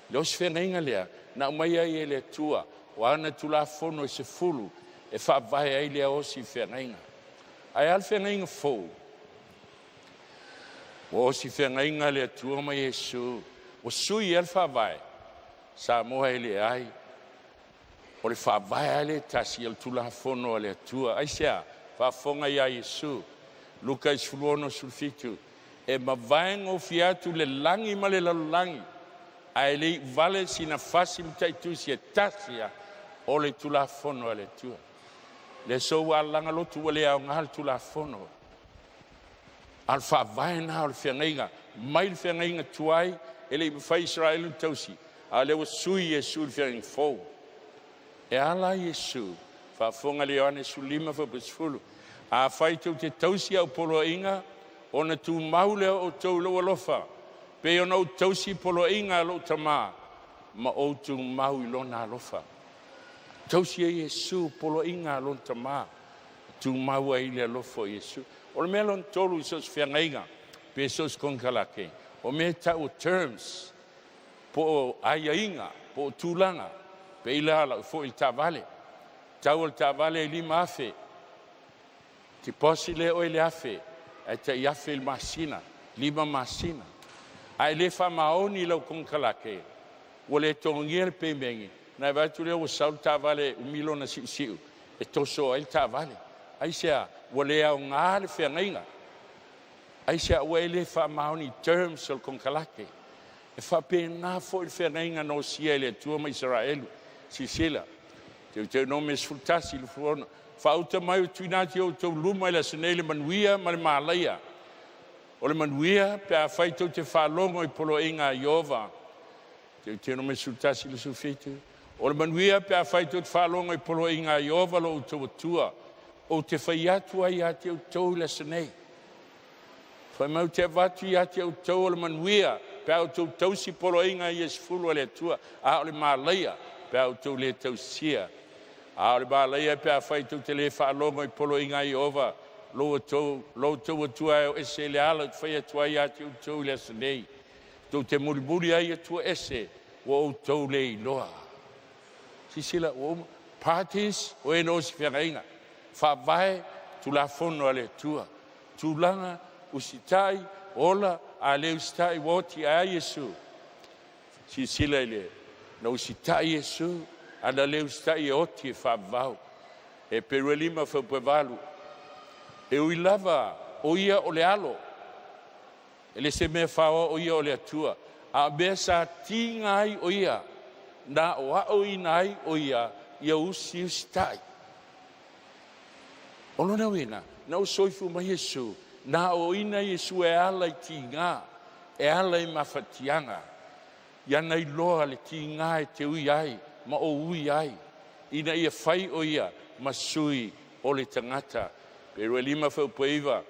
Le osi feagaiga lea na aumai ai e le Atua, o ana Tulafono e 10 e faavae ai lea osi feagaiga. Ae a le feagaiga fou? Ua osi feagaiga le Atua ma Iesu, ua sui ai le faavae, Samoa e leai, o le faavae a le tasi o le Tulafono a le Atua. Aisea? Faafofoga ia Iesu, Luka 16:17, e mavae gofie atu le lagi ma le lalolagi, ae le iuvale sina fasi mataitusi e tasi o le Tulafono a le Atua. Le aso ua alaga lotu ua le aoga le Tulafono. A o le faavae lena o le feagaiga, mai le feagaiga tuai e le i mafai Isaraelu ona tausi, a o lea ua sui Iesu i le feagaiga fou. E ala Iesu, faafofoga le Ioane 15:10, afai tou te tausi au poloaiga, ona tumau lea o outou i lou alofa, pei ona ou tausi poloaiga a lou Tama, ma ou tumau i lona alofa. Tausi e Iesu poloaiga a lona Tama, tumau ai le alofa o Iesu. O le mea lona tolu i so o se feagaiga, pe so o se konekarate, o mea e tau o terms, po o aiaiga, po o tulaga, pei la lau foi i le taavale. Tau o le taavale e 5,000, deposit lea oe le 1,000, ae tai 1,000 i le masina, 5 masina. Ae le faamaoni lau konekarate, ua le togogia le pemegi, na e vaai atu lea ua sau le taavale umi lona siusiu, e toso ai le taavale. Aisea? Ua le aoga le feagaiga. Aisea? Ua e le faamaoni terms o le konekarate. E faapena foi le feagaiga na osia e le Atua ma Isaraelu. Silasila, Teutenome 11:26, faauta mai o tuuina atu i outou luma i le aso nei le manuia ma le malaia. O le manuia pe afai tou te faalogo i poloaiga a Ieova. Teutenome 11:27, o le manuia pe afai tou te faalogo i poloaiga a Ieova lo outou Atua, ou te fai atu ai ia te outou i le aso nei. Fai mai ou te avatu ia te outou o le manuia pe a outou tausi poloaiga ia 10 a le Atua, a o le malaia pe a outou le tausia. A o le malaia pe afai tou te le faalogo i poloaiga a Ieova lo outou Atua e o ese i le ala ou te fai atu ai ia te outou i le aso nei, tou te mulimuli ai Atua ese ua outou le iloa. Silasila, ua uma parties o e na osi feagaiga, faavae Tulafono a le Atua, tulaga usitai, ola, a le usitai ua oti ae ai Iesu. Silasila i le na usitai Iesu, a na le usitai e oti e faavavau. Heperu 5:8, e ui lava o ia o le alo, e le se mea faoa o ia o le Atua, a mea sa tiga ai o ia, na o aoina ai o ia, ia usiusitai. O lona uiga, na o soifua mai Iesu, na aoina Iesu e ala i tiga, e ala i mafatiaga, ia na iloa le tiga e te ui ai, ma o ui ai, ina ia fai o ia ma sui o le tagata. Peru 5:9,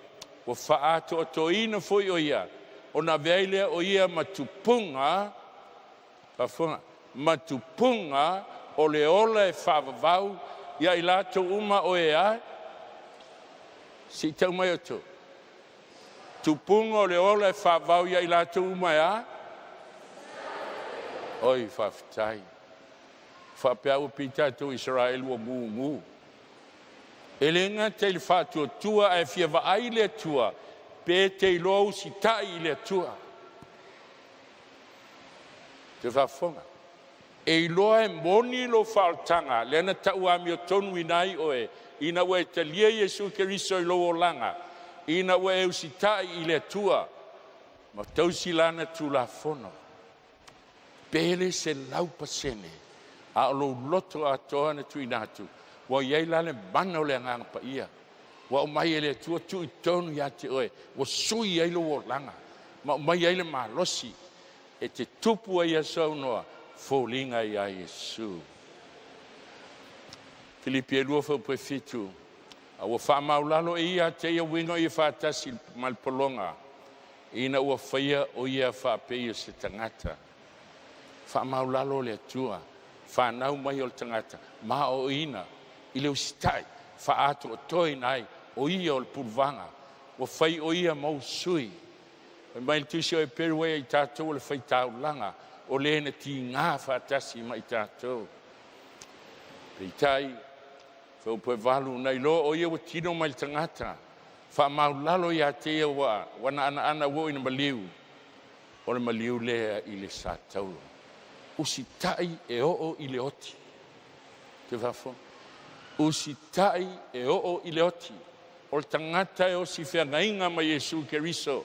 ua faaatoatoina foi o ia, ona avea ai lea o ia ma tupuga, faafofoga, ma tupuga o le ola e faavavau ia i latou uma o e ai, se i tau mai outou, tupuga o le ola e faavavau ia i latou uma e a? Oi, faafetai. Faapea ua pei tatou Isaraelu ua mumu. E le gata i le faatuatua ae fia vaai le Atua, pe te iloa usitai i le Atua. Te faafofoga. E iloa e moni lou faaolataga, lea na tau amiotonu ai oe, ina ua e talia Iesu Keriso i lou olaga, ina ua e usitai i le Atua, ma tausi lana Tulafono. Pe le 100% A o lou loto atoa na tuuina atu, ua i ai la le mana o le Agaga Paia ua aumai e le Atua tuu i totonu ia te oe, ua sui ai lou olaga ma aumai ai le malosi e te tupu ai i aso aunoa, foliga ia Iesu. Filipi 2:7, a ua faamaualalo e ia ia te ia uiga o ia faatasi ma le pologa, ina ua faia o ia faapei o se tagata. Faamaualalo le Atua, fanau mai o le tagata, ma oina i le usitai, faaatoatoaina ai o ia o le puluvaga, ua fai o ia mau sui. Fai mai le tusi o Eperu, e i tatou o le faitaulaga, o le na tiga faatasi ma i tatou. Peitai, fuaiupu 8, na iloa o ia ua tino mai le tagata, faamaualalo ia te ia ua na anaana ua oo ina maliu, o le maliu lea i le sa taulo. Usitai e oo i le oti. Te faafofoga? Usitai e oo i le oti. O le tagata e osi feagaiga ma Iesu Keriso,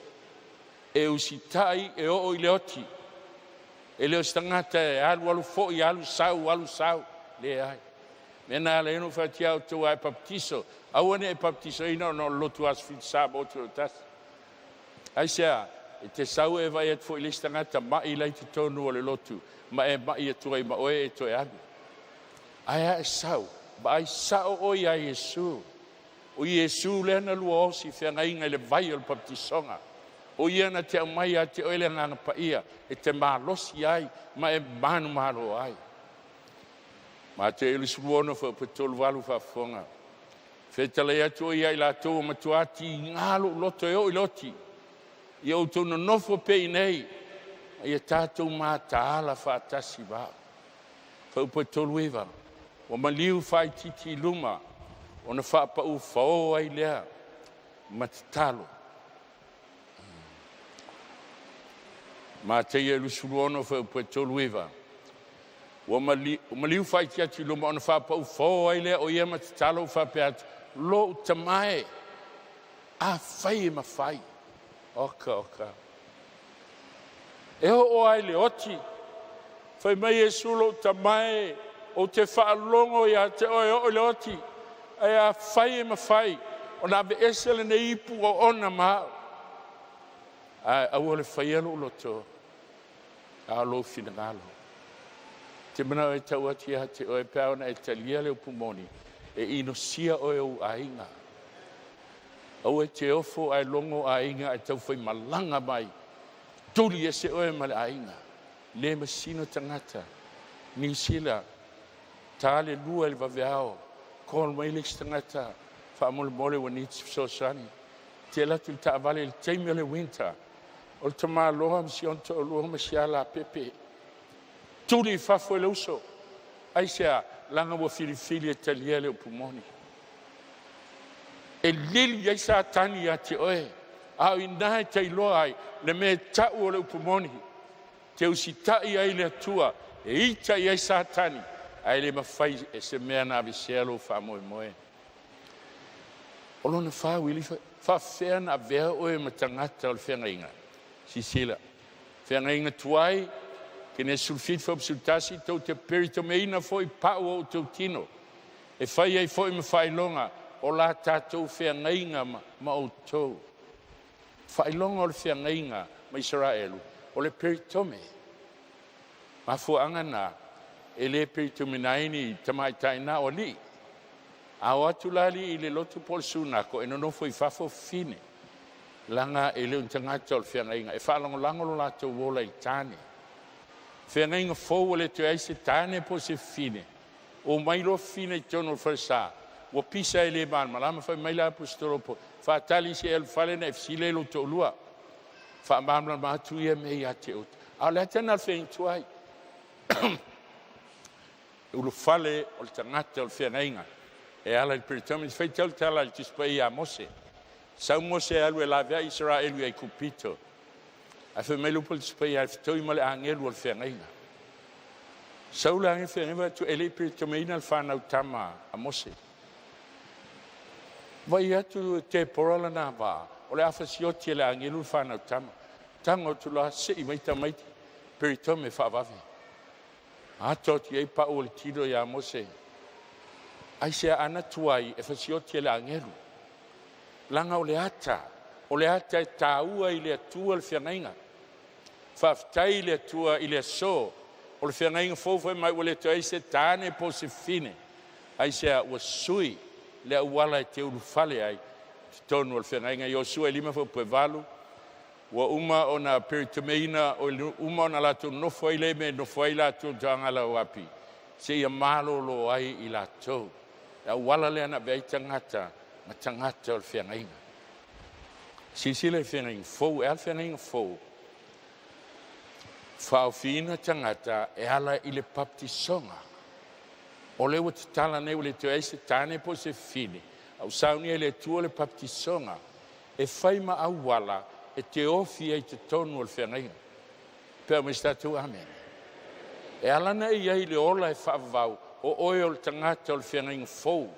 e usitai e oo i le oti. E le o se tagata e alu alu foi, alu sau, alu sau, leai. Mea na ala ai ona ou fai atu ia outou a e papatiso, aua ne i e papatisoina ona o le lotu Aso Fitu Samoa Tutoatasi. Aisea? E te sau e vaai atu foi i le isi tagata mai la i totonu o le lotu, ma e mai atu ai ma oe e toe alu. Ae a e sau, vaai sao oe ia Iesu. O Iesu lea na lua osi feagaiga i le vai o le papatisoga. O ia na te aumai ia te oe le Agaga Paia e te malosi ai ma e manumalo ai. Mateo 26 fuaiupu 38 faafofoga. Fetalai atu o ia i latou ua matua tiga lou loto e oo i le oti. Ia outou nonofo pea i inei, a ia tatou mataala faatasi ma au. Fuaiupu 39, ua maliu faititi i luma, ona faapau fao ai lea ma tatalo. Mateia 26 fuaiupu 39, ua maliu faiti atu i luma ona faapau fao ai lea o ia ma tatalo ua faapea atu, lou tama e, afai e mafai, oka oka, e oo ai le oti. Fai mai Iesu, lou tama e, ou te faalogo ia te oe e oo i le oti, ae afai e mafai ona aveese lenei ipu oona ma au, ae aua le faia lou loto, a o lou finagalo. Te manao e tau atu ia te oe pe a ona e talia le upu moni, e inosia oe ou aiga. Aua e te ofo ae logo aiga ae taufaimalaga mai, tuli ese oe ma le aiga. Le masino tagata. Niu Sila, ta le 2 i le vaveao, call mai le isi tagata, faamolemole ua need se fesoasoani. Te alu atu i le taavale i le taimi o le winter, o le tamaloa ma si ona toalua ma si ala pepe. Tuli i fafo e le uso. Aisea? Laga ua filifili e talia le upu moni. E lili ai Satani ia te oe, a o ina e tailoa ai le mea e tau o le upu moni. Te usitai ai le Atua, e ita i ai Satani, ae le mafai e se mea na avesea lou faamoemoe. O lona fa, faafefea na avea oe ma tagata o le feagaiga. Sisila, feagaiga tuai, Kenesi 17 fuaiupu 11, tou te peritomeina foi pau o outou tino, e fai ai foi ma faailoga o la tatou feagaiga ma outou. Faailoga o le feagaiga ma Isaraelu, o le peritome. Mafuaaga na e le peritomina ai ni tamaitai na o alii. A o atu la alii i le lotu po o le sunako, e nonofo i fafo fine, laga e le o ni tagata o le feagaiga, e faalagolago lo latou ola i le tane. Feagaiga fou ua le toe ai se tane po o se fine. O mai loa fine i totonu o le falesa, ua pisa e le malamalama. Fai mai le aposetolo po, faatali se alu fale na e fesili ai lou toalua. Faamalamalama atu ia mea ia te outou. A o le ata na o le feagaiga tuai. Ulufale o le tagata o le feagaiga e ala i le peritome. Faitau le tala i le Tusi Paia ia Mose. Sau Mose e alu e laveai Isaraelu i Aikupito. Ae fai mai le upu a le Tusi Paia, e fetoi ma le agelu o le feagaiga. Sau le agelu feagaiga atu e le i peritomeina le fanau tama a Mose. Vai atu Tepora lana vā, o le afasioti e le agelu le fanau tama. Tago atu la, sei mai tamaiti, peritome faavave. Ato atu i ai pau o le tino iā Mose. Aisea ana tuai e fasioti e le agelu? Leaga o le ata, o le ata e taua i le Atua le feagaiga. Faafetai i le Atua i le aso o le feagaiga fou fai mai ua le toe i ai se tane po o se fine. Aisea? Ua sui le auala e te ulufale ai i totonu o le feagaiga. Iosua 5:8, ua uma ona peritomeina, ua uma ona latou nofo ai le mea e nofo ai latou tagala o api seia malolo ai i latou. Le auala lea na ave ai tagata ma tagata o le feagaiga. Silasila i le feagaiga fou, e a le feagaiga fou? Faaofiina tagata e ala i le papatisoga. O lea ua tatala nei ua le toe ai se tane po o se fine, a ua saunia e le Atua le papatisoga e fai ma auala e te ofi ai i totonu o le feagaiga. Pe au mai se tatou amene. E ala na e i ai le ola e faavavau, o oe o le tagata o le feagaiga fou.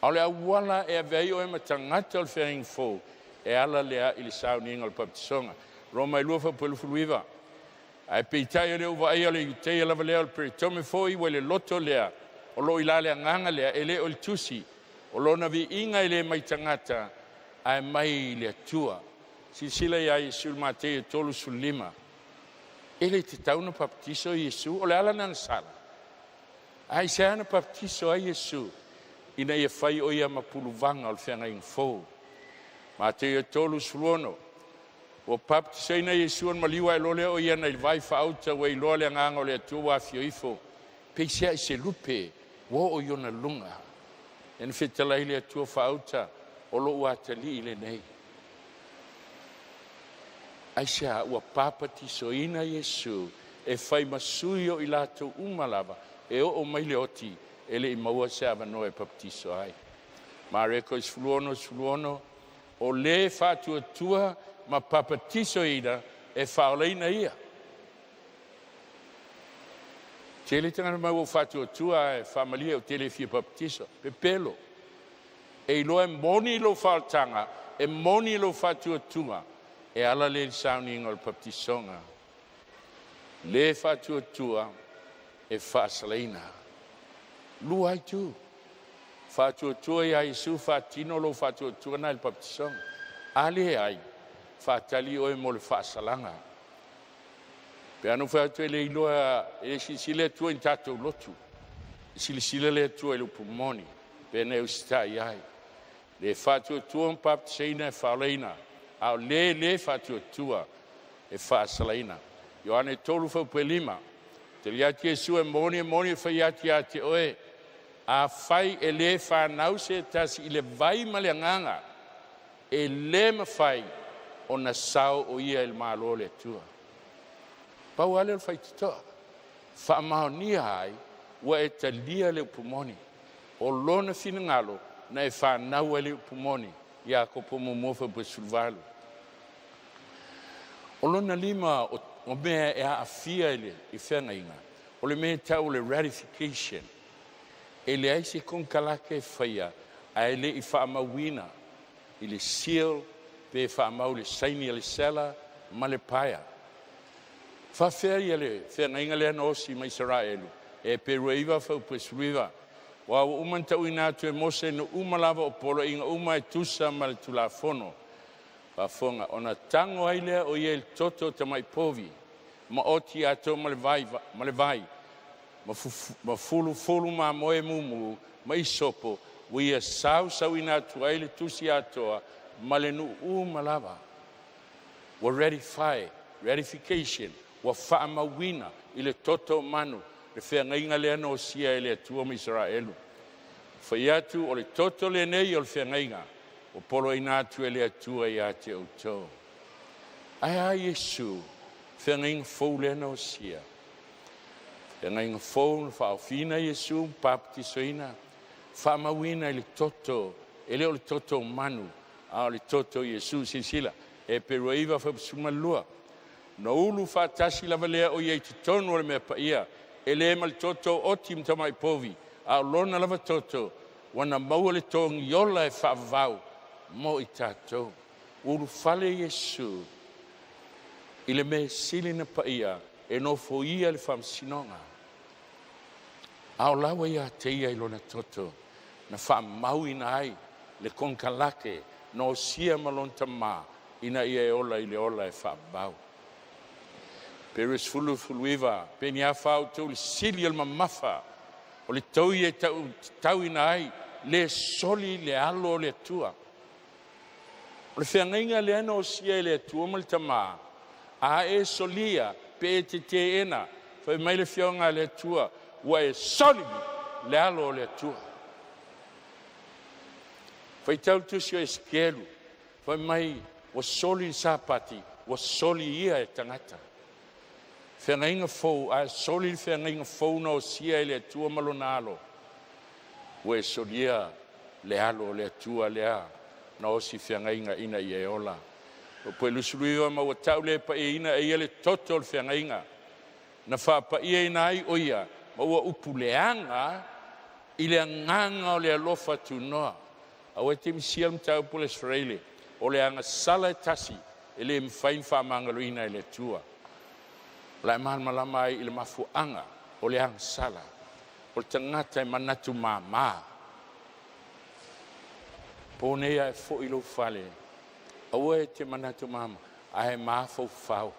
A o le auala e ave ai oe ma tagata o le feagaiga fou, e ala lea i le sauniga o le papatisoga. Roma 2:29. Ae peitai o le uvaia o le Iuteia lava lea o le peritome foi ua i le loto lea, o lo o i la le agaga lea, e le o le tusi. O lona viiga e le mai tagata, ae mai i le Atua. Silasila ia Iesu i Mateia 35. E le tatau na papatiso Iesu, o le ala na sala. Ae se ana papatiso ai Iesu, ina ia fai o ia ma puluvaga o le feagaiga fou. Mateia 36. Ua papatisoina Iesu ona maliu ae loa lea o ia nei le vai faauta ua iloa le agaga o le Atua ua afio ifo. Peisea i se lupe ua oo i ona luga. E na fetalai le Atua faauta o lou atalii lenei. Aisea ua papatisoina Iesu e fai ma sui o i latou uma lava e oo mai le oti e le i maua se avanoa e papatiso ai. Mareko 16:16, o le faatuatua ma papatisoina e faaolaina ia. Tele tagata mai ua faatuatua e faamalie o tele fia papatiso. Pepelo. E iloa e moni lou faaolataga, e moni lou faatuatua, e ala lea i le sauniga o le papatisoga. Le faatuatua e faasalaina. Lua ai tu. Faatuatua ia Iesu faatino lou faatuatua na i le papatisoga. A le ai, faatali oe mo le faasalaga. Pe anu fai atu e le iloa e silasila Atua i tatou lotu. E silasila le Atua i le upu moni, pe na e usitai ai. Le faatuatua ma papatisaina e faaolaina, a o le le faatuatua e faasalaina. Ioane 3:5. Tali atu Iesu e moni e moni e fai atu ia te oe, a fai e le whanau se tasi i le vai ma le agaga, e le mawhai o na sao o ia i le malo le Atua. Pau ale o le faitotoa. Faamaonia ai, ua e talia le upu moni. O lona finagalo na e whanau ai le upu moni. Iakopo 1:18. O lona lima o mea e aafia i le i feagaiga, o le mea tau o le ratification. E leai se konekarate e faia, ae le i faamauina i le seal pe faamau le saini a le seller ma le buyer. Faafea ia le feagaiga lea na osi mai Isaraelu, e Heperu 9:19. Ua ua uma na tauina atu e Mose no uma lava o poloaiga uma e tusa ma le Tulafono. Faafofoga, ona tago ai lea o ia i le toto o tamai povi, ma oti atoa ma le vai, ma le vai, ma fulufulu mamoe mumu ma isopo, ua ia sausauina atu ai le tusi atoa ma le nuu uma lava. Ua ratify, ratification, ua faamauina i le toto o manu le feagaiga lea na osia e le Atua ma Isaraelu. Fai atu o le toto lenei o le feagaiga, ua poloaiina atu e le Atua ia te outou. Ae a Iesu, feagaiga fou lea na osia. Feagaiga fou na faaofiina Iesu papatisoina, faamauina i le toto, e le o le toto o manu, a o le toto o Iesu. Silasila, Heperu 9:12. Na ulu faatasi lava lea o ia i totonu o le mea paia, e le ma le toto oti ma tamai povi, a o lona lava toto, ua na maua le togi ola e faavavau mo i tatou. Ulufale Iesu i le mea sili na paia e nofoia le faamasinoga. A o la ua ia te ia i lona toto na faamauina ai le konekarate na osia ma lona Tamā ina ia e ola i le ola e faavavau. Pe 29, pe ni afa outou le sili o le mamafa o le toi e tauina ai le soli le alo o le Atua. O le feagaiga lea na osia e le Atua ma le Tamā, a e solia pe e teteena, fai mai le Afioga a le Atua, ua e soli le alo o le Atua. Faitau le tusi o Esekielu, fai mai ua soli le Sapati, ua soli ia e tagata. Feagaiga fou, a e soli le feagaiga fou na osia e le Atua ma lona alo, ua e solia le alo o le Atua lea na osi feagaiga ina ia e ola. O po 29 ma ua tau le paia e ia le toto o le feagaiga na faapaia ai o ia ma ua upu leaga i le agaga o le alofa tunoa. Aua e te misia le mataupu a le Aso Faraile, o le agasala e tasi e le mafai ona faamagaloina e le Atua. O le a malamalama ai i le mafuaaga o le agasala, o le tagata e manatu mama. Po nei ae foi lou fale, aua e te manatu mama, ae mafaufau,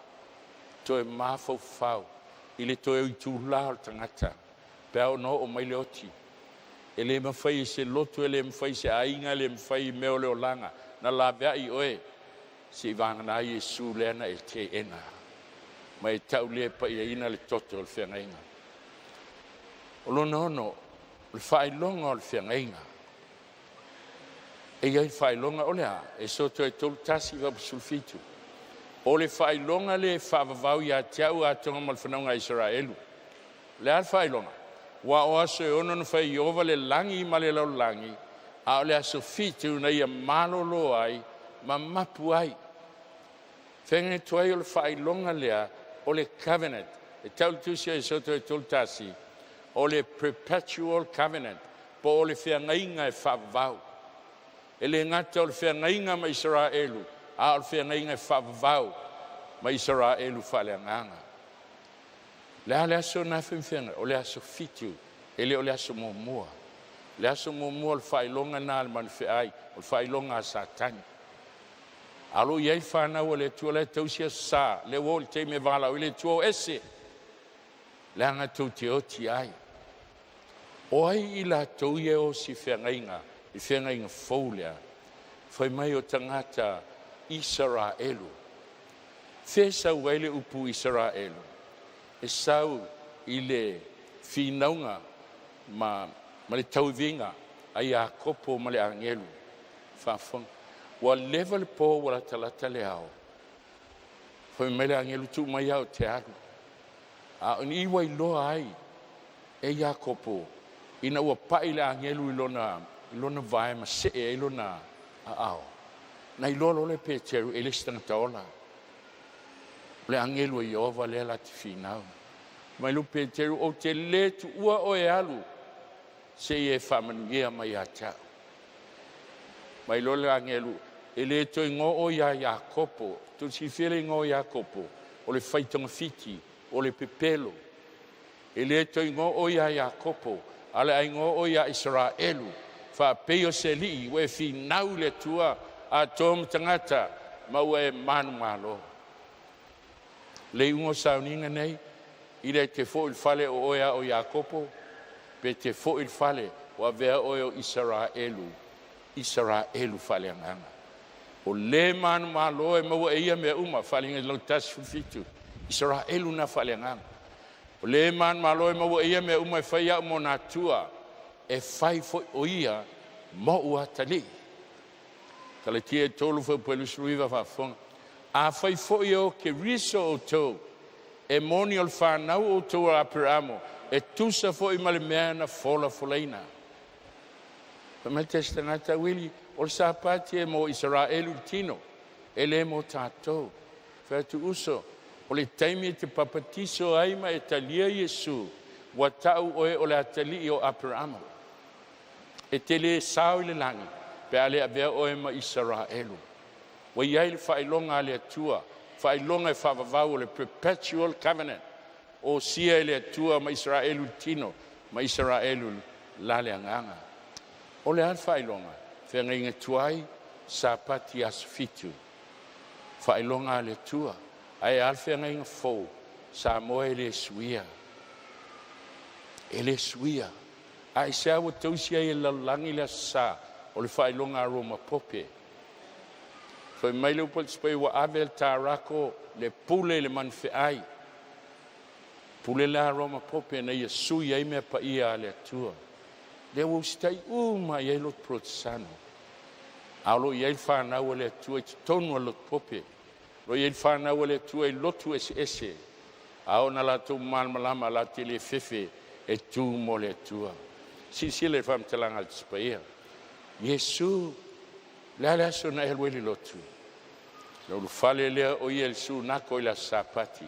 toe mafaufau i le toe itulā o le tagata pe a ona oo mai le oti. E le mafai e se loto, e le mafai e se aiga, e le mafai i mea o le olaga na laveai oe, seivagana ai Iesu lea na e teena ma e taulēpaiaina le toto o le feagaiga. O lona ono, o le faailoga o le feagaiga. E i ai le faailoga o le a? Esoto e 31:17. O le faailoga le faavavau ia te au atoa ma le fanauga a Isaraelu. O le a le faailoga? Aua o aso e ono na fai Ieova le lagi ma le lalolagi, a o le aso fitu na ia malolo ai ma mapu ai. Feagai atu ai o le faailoga lea o le covenant. E tau le tusi o Esoto e 31, o le perpetual covenant, po o le feagaiga e faavavau. E le gata o le feagaiga ma Isaraelu, a o le feagaiga e faavavau ma Isaraelu faaleagaga. Le a le aso na feagaiga? O le aso fitu, e le o le aso muamua. Le aso muamua o le faailoga na le manufeai, o le faailoga a Satani. Alo i ai whanau le Atua le tausi aso sa, le ua o le teime vala o le Atua o ese, le anga tau te oti ai. O ai i latou ia o si feagaiga, i feagaiga fou lea, fai mai o tagata Isaraelu. Fe sau ai le upu Isaraelu, e sau i le finauga ma le tauiviga a Iakopo ma le agelu. Faafofoga. Ua leva le po ua latalata le ao. Fai mai le agelu tuu mai au te alu. A o ni iwa iloa ai e Iakopo ina ua pai le agelu i lona vae ma see ai lona aao. Na iloa loa le Peteru e le se tagata ola. O le agelu e Ieova lea la te finau. Mai lo Peteru o te le tuua o e alu se i e faamanuia mai ia te au. Mai loa le agelu e le toe igoa o ia Iakopo, tulosifia le igoa o Iakopo, o le faitogafiti, o le pepelo. E le toe igoa o ia Iakopo, a le aigoa o ia Isaraelu, faapei o se alii ua e finau i le Atua atoa ma tagata ma ua e manumalo. Le iuga o sauniga nei, i le te foi i le fale o oe a o Iakopo, pe te foi i le fale o avea oe o Isaraelu, Isaraelu faaleagaga. O le manumalo e maua e ia mea uma, faaliga lau 17, Isaraelu na faaleagaga. O le manumalo e maua e ia mea uma e fai au mo natua, e fai foi o ia mo atalii. Galatia e 3 faupuelu faafofoga. A fai foi o Keriso outou, e moni o le whanau outou a Aperamo, e tusa foi ma le mea na folafolaina. Fai mai te tagata wili, o le Sapati e mo Isaraelu tino, e le mo tātou. Fai atu uso, o le taimi e te papatiso ai ma e talia Iesu, ua tau oe o le atalii o Aperamo. E te le sao i le lagi, pe a le avea oe ma Isaraelu. Ua iai le faailoga a le Atua, faailoga e faavavau o le perpetual covenant, o sia e le Atua ma Isaraelu tino, Ma Isaraelu la le agaga. O le a le faailoga? Feagaiga tuai, Sapati aso 7. Faailoga a le Atua. Ae a le feagaiga fou, Samoa e le suia. E le suia. A i se ua tausi ai e lalolagi le aso Sa, o le faailoga a Roma Pope. Fai mai le upu a le Tusi ua ave le tarako le pule i le manufeai. Pule la Roma Pope na ia sui ai mea paia a le Atua. Lea ua usitai uma i ai lotu Porotesano. A o lo o i ai le fanau a le Atua i totonu o le lotu Pope. O lo o i ai le fanau a le Atua i lotu eseese. A ona latou malamalama latou te le fefe e tu mo le Atua. Silasila i le faamatalaga a le Tusi Paia. Iesu, le a le aso na e alu ai i le lotu? Na ulufale lea o ia i le sunako i le aso Sapati.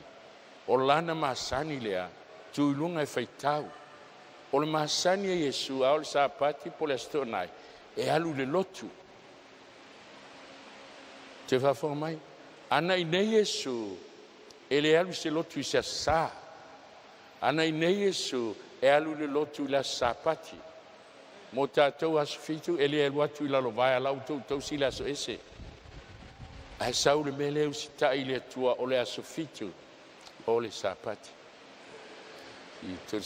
O lana masani lea, tu i luga e faitau. O le masani a Iesu, a o le Sapati po o le Aso Toonai, e alu i le lotu. Te faafofoga mai? Ana i nei Iesu, e le alu i se lotu i se aso Sa. Ana i nei Iesu, e alu i le lotu i le aso Sapati. Mo tatou aso 7, e le alu atu i lalovaea lau tou tausi le aso ese. Ae sau le mea lea usitai i le Atua o le aso 7 o le Sapati. I tau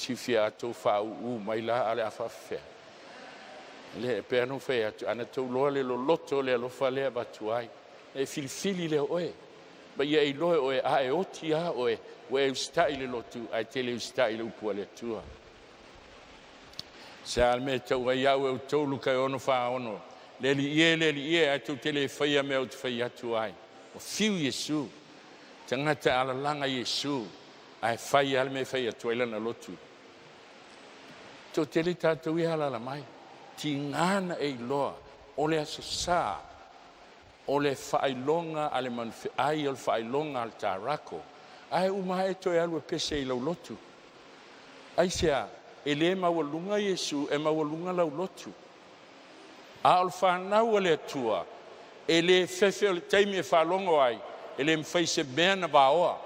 atou faauu mai la a le a faafefea. Le pe anu fai atu, ana tou loa le loloto le alofa lea avatu ai. E filifili lea oe. Ma ia e iloa oe a e oti a oe, ua e usitai i le lotu, ae te le usitai i le upu a le Atua. Se a le mea tau ai au e outou Luka e 6:46. Le alii e, ae tou te le faia mea o te fai atu ai. O fiu Iesu, tagata alalaga Iesu, ae fai a le mea fai atu ai lana lotu. Tou te le tatou ia alala mai. Tigana e iloa, o le aso Sa, o le faailoga a le manufeai, o le faailoga a le tarako. Ae uma e toe alu e pese i lau lotu. Ai sea, e le maualuga Iesu, e maualuga lau lotu. A o le fanau a le Atua, e le fefe o le taimi e faalogo ai, e le mafai se mea na vaoa.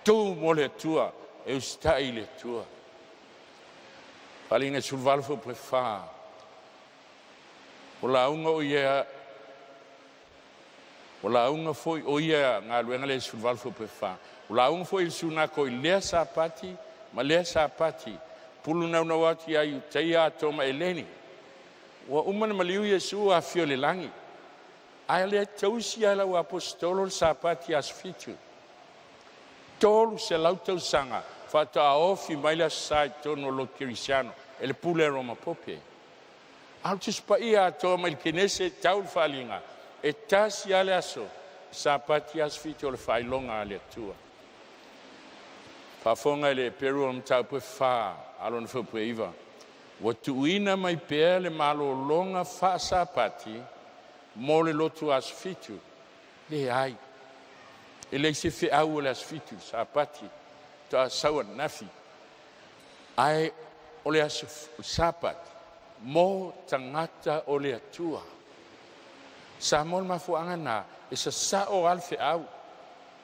Tu mo le Atua, e usitai i le Atua. Faaaliga 18 fuaipue 4. O lauga o ia, o lauga foi o ia galuega le 18 fuaipue 4. O lauga foi i le sunako i lea Sapati ma lea Sapati, pulu naunau atu ia Iutaia atoa ma Eleni. Ua uma na maliu Iesu afio i le lagi. Ae le tausi ai lau aposetolo le Sapati aso 7. 300 tausaga faatoa ofi mai le aso Sa i totonu o lotu kerisiano e le pule a Roma Pope. A o le Tusi Paia atoa mai le Kenese tau le Faaaliga, e tasi lava le aso, Sapati aso 7 o le faailoga a le Atua. Faafofoga i le Eperu o le mataupu e 4 alona fuaipue 9. Ua tuuina mai pea le malologa faasapati mo le lotu aso 7. Leai, e leai se feau o le aso 7, Sapati, toa sau ananafi. Ae o le aso Sapati mo tagata o le Atua. Samoa le mafuaaga na, e sasao lava le feau.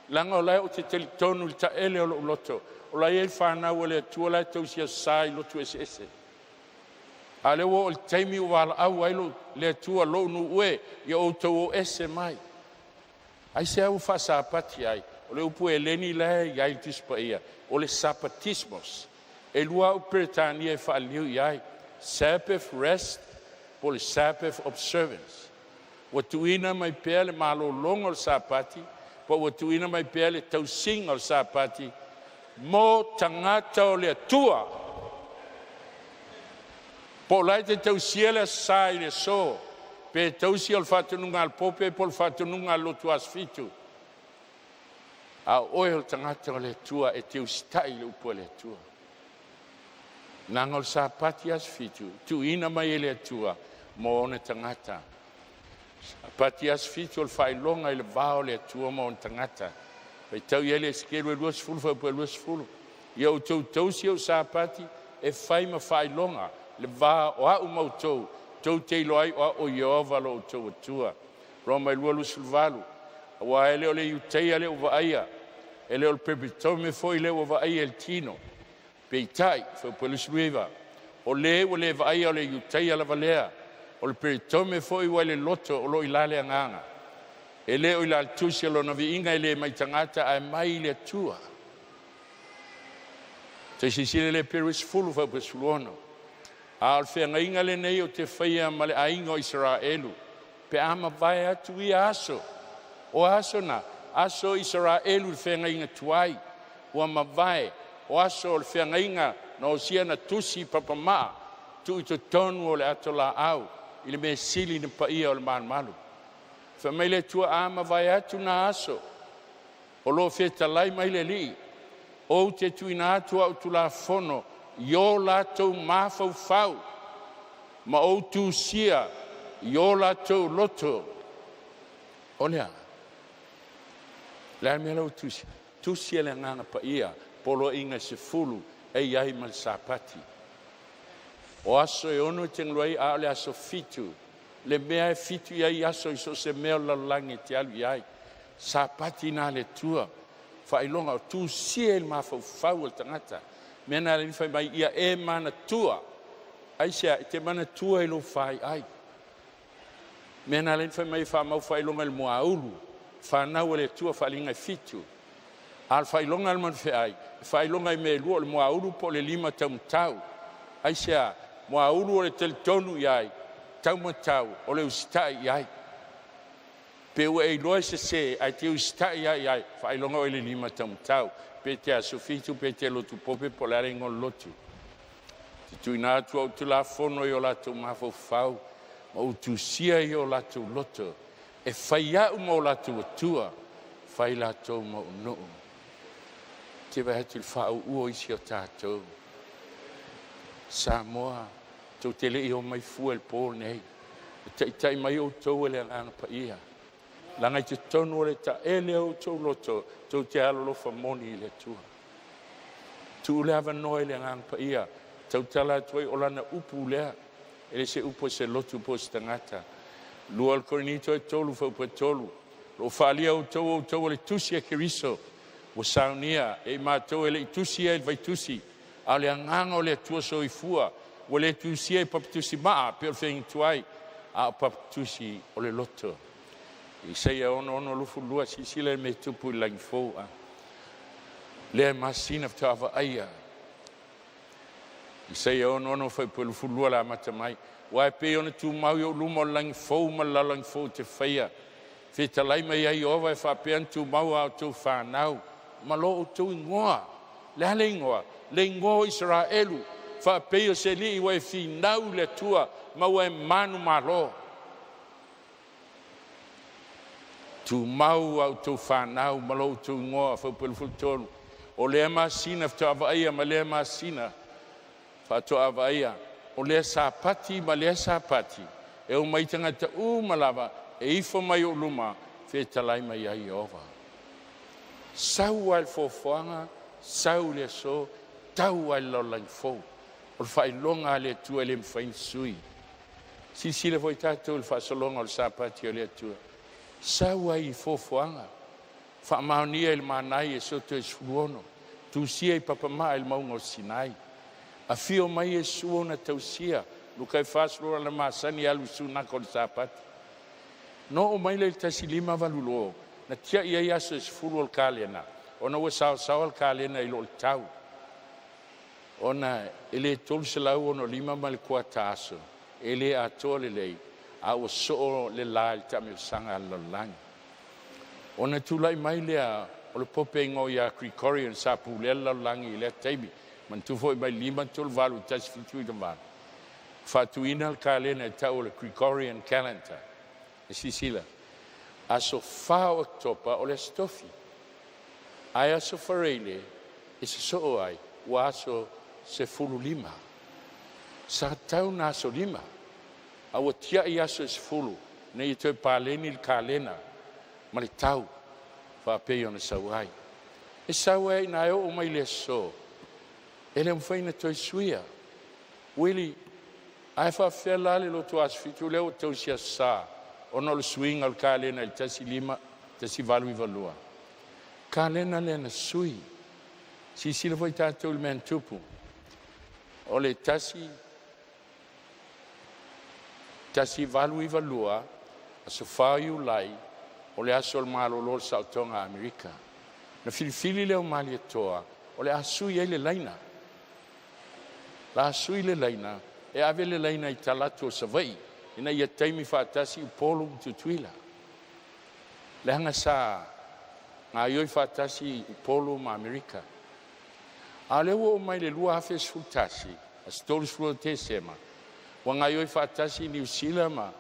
Leaga o la e ou te talitonu i le taele o lou loto, o la e i ai le fanau a le Atua la e tausi aso Sa i lotu eseese. A o lea ua oo i le taimi ua valaau ai le Atua lou nuu e, ia outou o ese mai. Ai se au faasapati ai, o le upu Eleni la e i ai i le Tusi Paia, o le sapatismos. E lua upu Peretania e faaliliu i ai, Sabbath rest po o le Sabbath observance. Ua tuuina mai pea le malologa o le Sapati, po ua tuuina mai pea le tausiga o le Sapati mo tagata o le Atua. Po o la e te tausia le aso Sa i le aso, pe tausi o le faatonuga a le Pope po o le faatonuga a le lotu aso 7. A o oe o le tagata o le Atua e te usitai i le upu a le Atua. Leaga o le Sapati aso 7, tuuina mai e le Atua mo ona tagata. Sapati aso 7 o le faailoga i le va o le Atua ma ona tagata. Faitau i ai le Esekielu 20 fuaipue 20. Ia outou tausi ou Sapati e fai ma faailoga le va o au ma outou, tou te iloa ai o au o Ieova lo outou Atua. Roma 2:28. Aua e le o le Iutaia lea ua vaaia, e le o le pepetome foi lea ua vaaia i le tino, Peitai, fuaiupu 29, o le ua le vaaia o le Iutaia lava lea, o le peritome foi ua i le loto o lo o i la le agaga. E le o i la le tusi o lona viiga e le mai tagata ae mai le Atua. Toe silasila i le Heperu 10 fuaiupu 16. A o le feagaiga lenei ou te faia ma le aiga o Isaraelu pe a mavae atu ia aso. O aso na, aso o Isaraelu i le feagaiga tuai ua mavae, o aso o le feagaiga na osia na tusi i papamaa tuu i totonu o le ato laau i le mea sili na paia o le malumalu. Fai mai le Atua, a mavae atu na aso o lo o fetalai mai le Alii, ou te tuuina atu au Tulafono i o latou mafaufau ma ou tusia i o latou loto. O le a? Le a le mea la ua tusia? Tusi e le Agaga Paia, poloaiga 10 e i ai ma le Sapati. O aso e 6 e te galue ai, a o le aso 7, le mea e 7 i ai aso i so o se mea o le lalolagi e te alu i ai. Sapati na a le Atua, faailoga o tusia i le mafaufau o le tagata. Mea na le fai mai ia e manatua. Aisea? E te manatua i lou faiai. Mea na le fai mai e faamau faailoga i le muaulu, fanau a le Atua faaliga e 7. A o le faailoga a le manufeai, e faailoga i mea e lua, o le muaulu po o le lima taumatau. Aisea? Muaulu o le talitonu i ai, taumatau o le usitai i ai. Pe ua e iloa e sese, ae te usitai ai i ai, faailoga oe i le lima taumatau. Pe te aso 7, pe te lotu pope, po o le a le igoa o le lotu. Te tuuina atu au Tulafono i o latou mafaufau ma ou tusia i o latou loto, e fai au ma o latou Atua, fai latou ma ou nuu. Te vaai atu i le faauu o isi o tatou. Samoa, tou te le i omai fua i le po lenei. E taitai mai outou e le Agaga Paia. Laga i totonu o le taele o outou loto, tou te alolofa moni i le Atua. Tuu le avanoa i le Agaga Paia, tautala atu ai o lana upu lea, e le se upu o se lotu po o se tagata. 2 Korinito 3 fuaiupu 3, o faalia outou outou o le tusi a Keriso, ua saunia e i matou e le i tusi ai le vaitusi, a o le agaga o le Atua soifua, ua le tusia i papatusi maa pe o le feagaiga tuai, a o papatusi o le loto. Isaia 66:22, silasila i le mea e tupu i le lagi fou, a lea e masina faatoa vaaia. Isaia 66 fuaiupu 22 le amata mai. Ua e pei ona tumau i ou luma o le lagi fou ma le lalolagi fou te faia, fetalai mai ai Ieova e faapea ona tumau a outou fanau ma lo outou igoa. Le a le igoa? Le igoa o Isaraelu, faapei o se alii ua e finau i le Atua ma ua e manumalo. Tumau a outou fanau ma lo outou igoa, fuaiupu 23, o lea masina faatoa vaaia ma lea masina faatoa vaaia, o lea Sapati ma lea Sapati, e omai tagata uma lava e ifo mai ou luma, fetalai mai ai Ieova. Sau ai le foafoaga, sau le aso, tau ai le lalolagi fou. O le faailoga a le Atua e le mafai ona sui. Silasila foi tatou i le faasologa o le Sapati o le Atua. Sau ai i foafoaga, faamaonia i le Manai e soto e 16, tusia i papamaa i le mauga o Sinai. Afio mai Iesu ona tausia, Luka e 40 na masani alu i sunaka o le Sapati. No o mai le 1582, na tiai ai aso e 10 o le kalena, ona ua saosaoa le kalena i lo le tau. Ona e le 365 ma le kuata aso, e le atoa lelei, a ua soo le la i le taamilosaga a le lalolagi. Ona tulai mai lea o le pope igoa ia Gregorian sa pulea le lalolagi i lea taimi, manatua foi mai 538 178, faatuina le kalena e tau o le Gregorian Calendar. E silasila, aso 4 o Oketopa o le aso Tofi, ae aso Faraile e sosoo ai ua aso 15. Sa tau na aso 5, a ua tiai aso e 10 nei e toe paleni le kalena ma le tau faapei ona sau ai. E sau ai na e oo mai le aso, e le mafai ona toe suia. Uili, ae faafefea la le lotu aso 7 lea ua tausi aso sa, ona o le suiga o le kalena i le 15 1892. Kalena lea na sui. Silasila foi tatou i le mea na tupu. O le 1892, aso 4 Iulai, o le aso o le malolo o le saotoga a Amerika. Na filifili lea o Malietoa o le a sui ai le laina. La sui le laina e ave le laina i talaatu o Savaii ina ia taimi faatasi Upolu ma Tutuila. Leaga sa gaoioi faatasi Upolu ma Amerika. A o lea ua oo mai le 2011, aso 30 o Tesema, ua gaoioi faatasi Niu Sila ma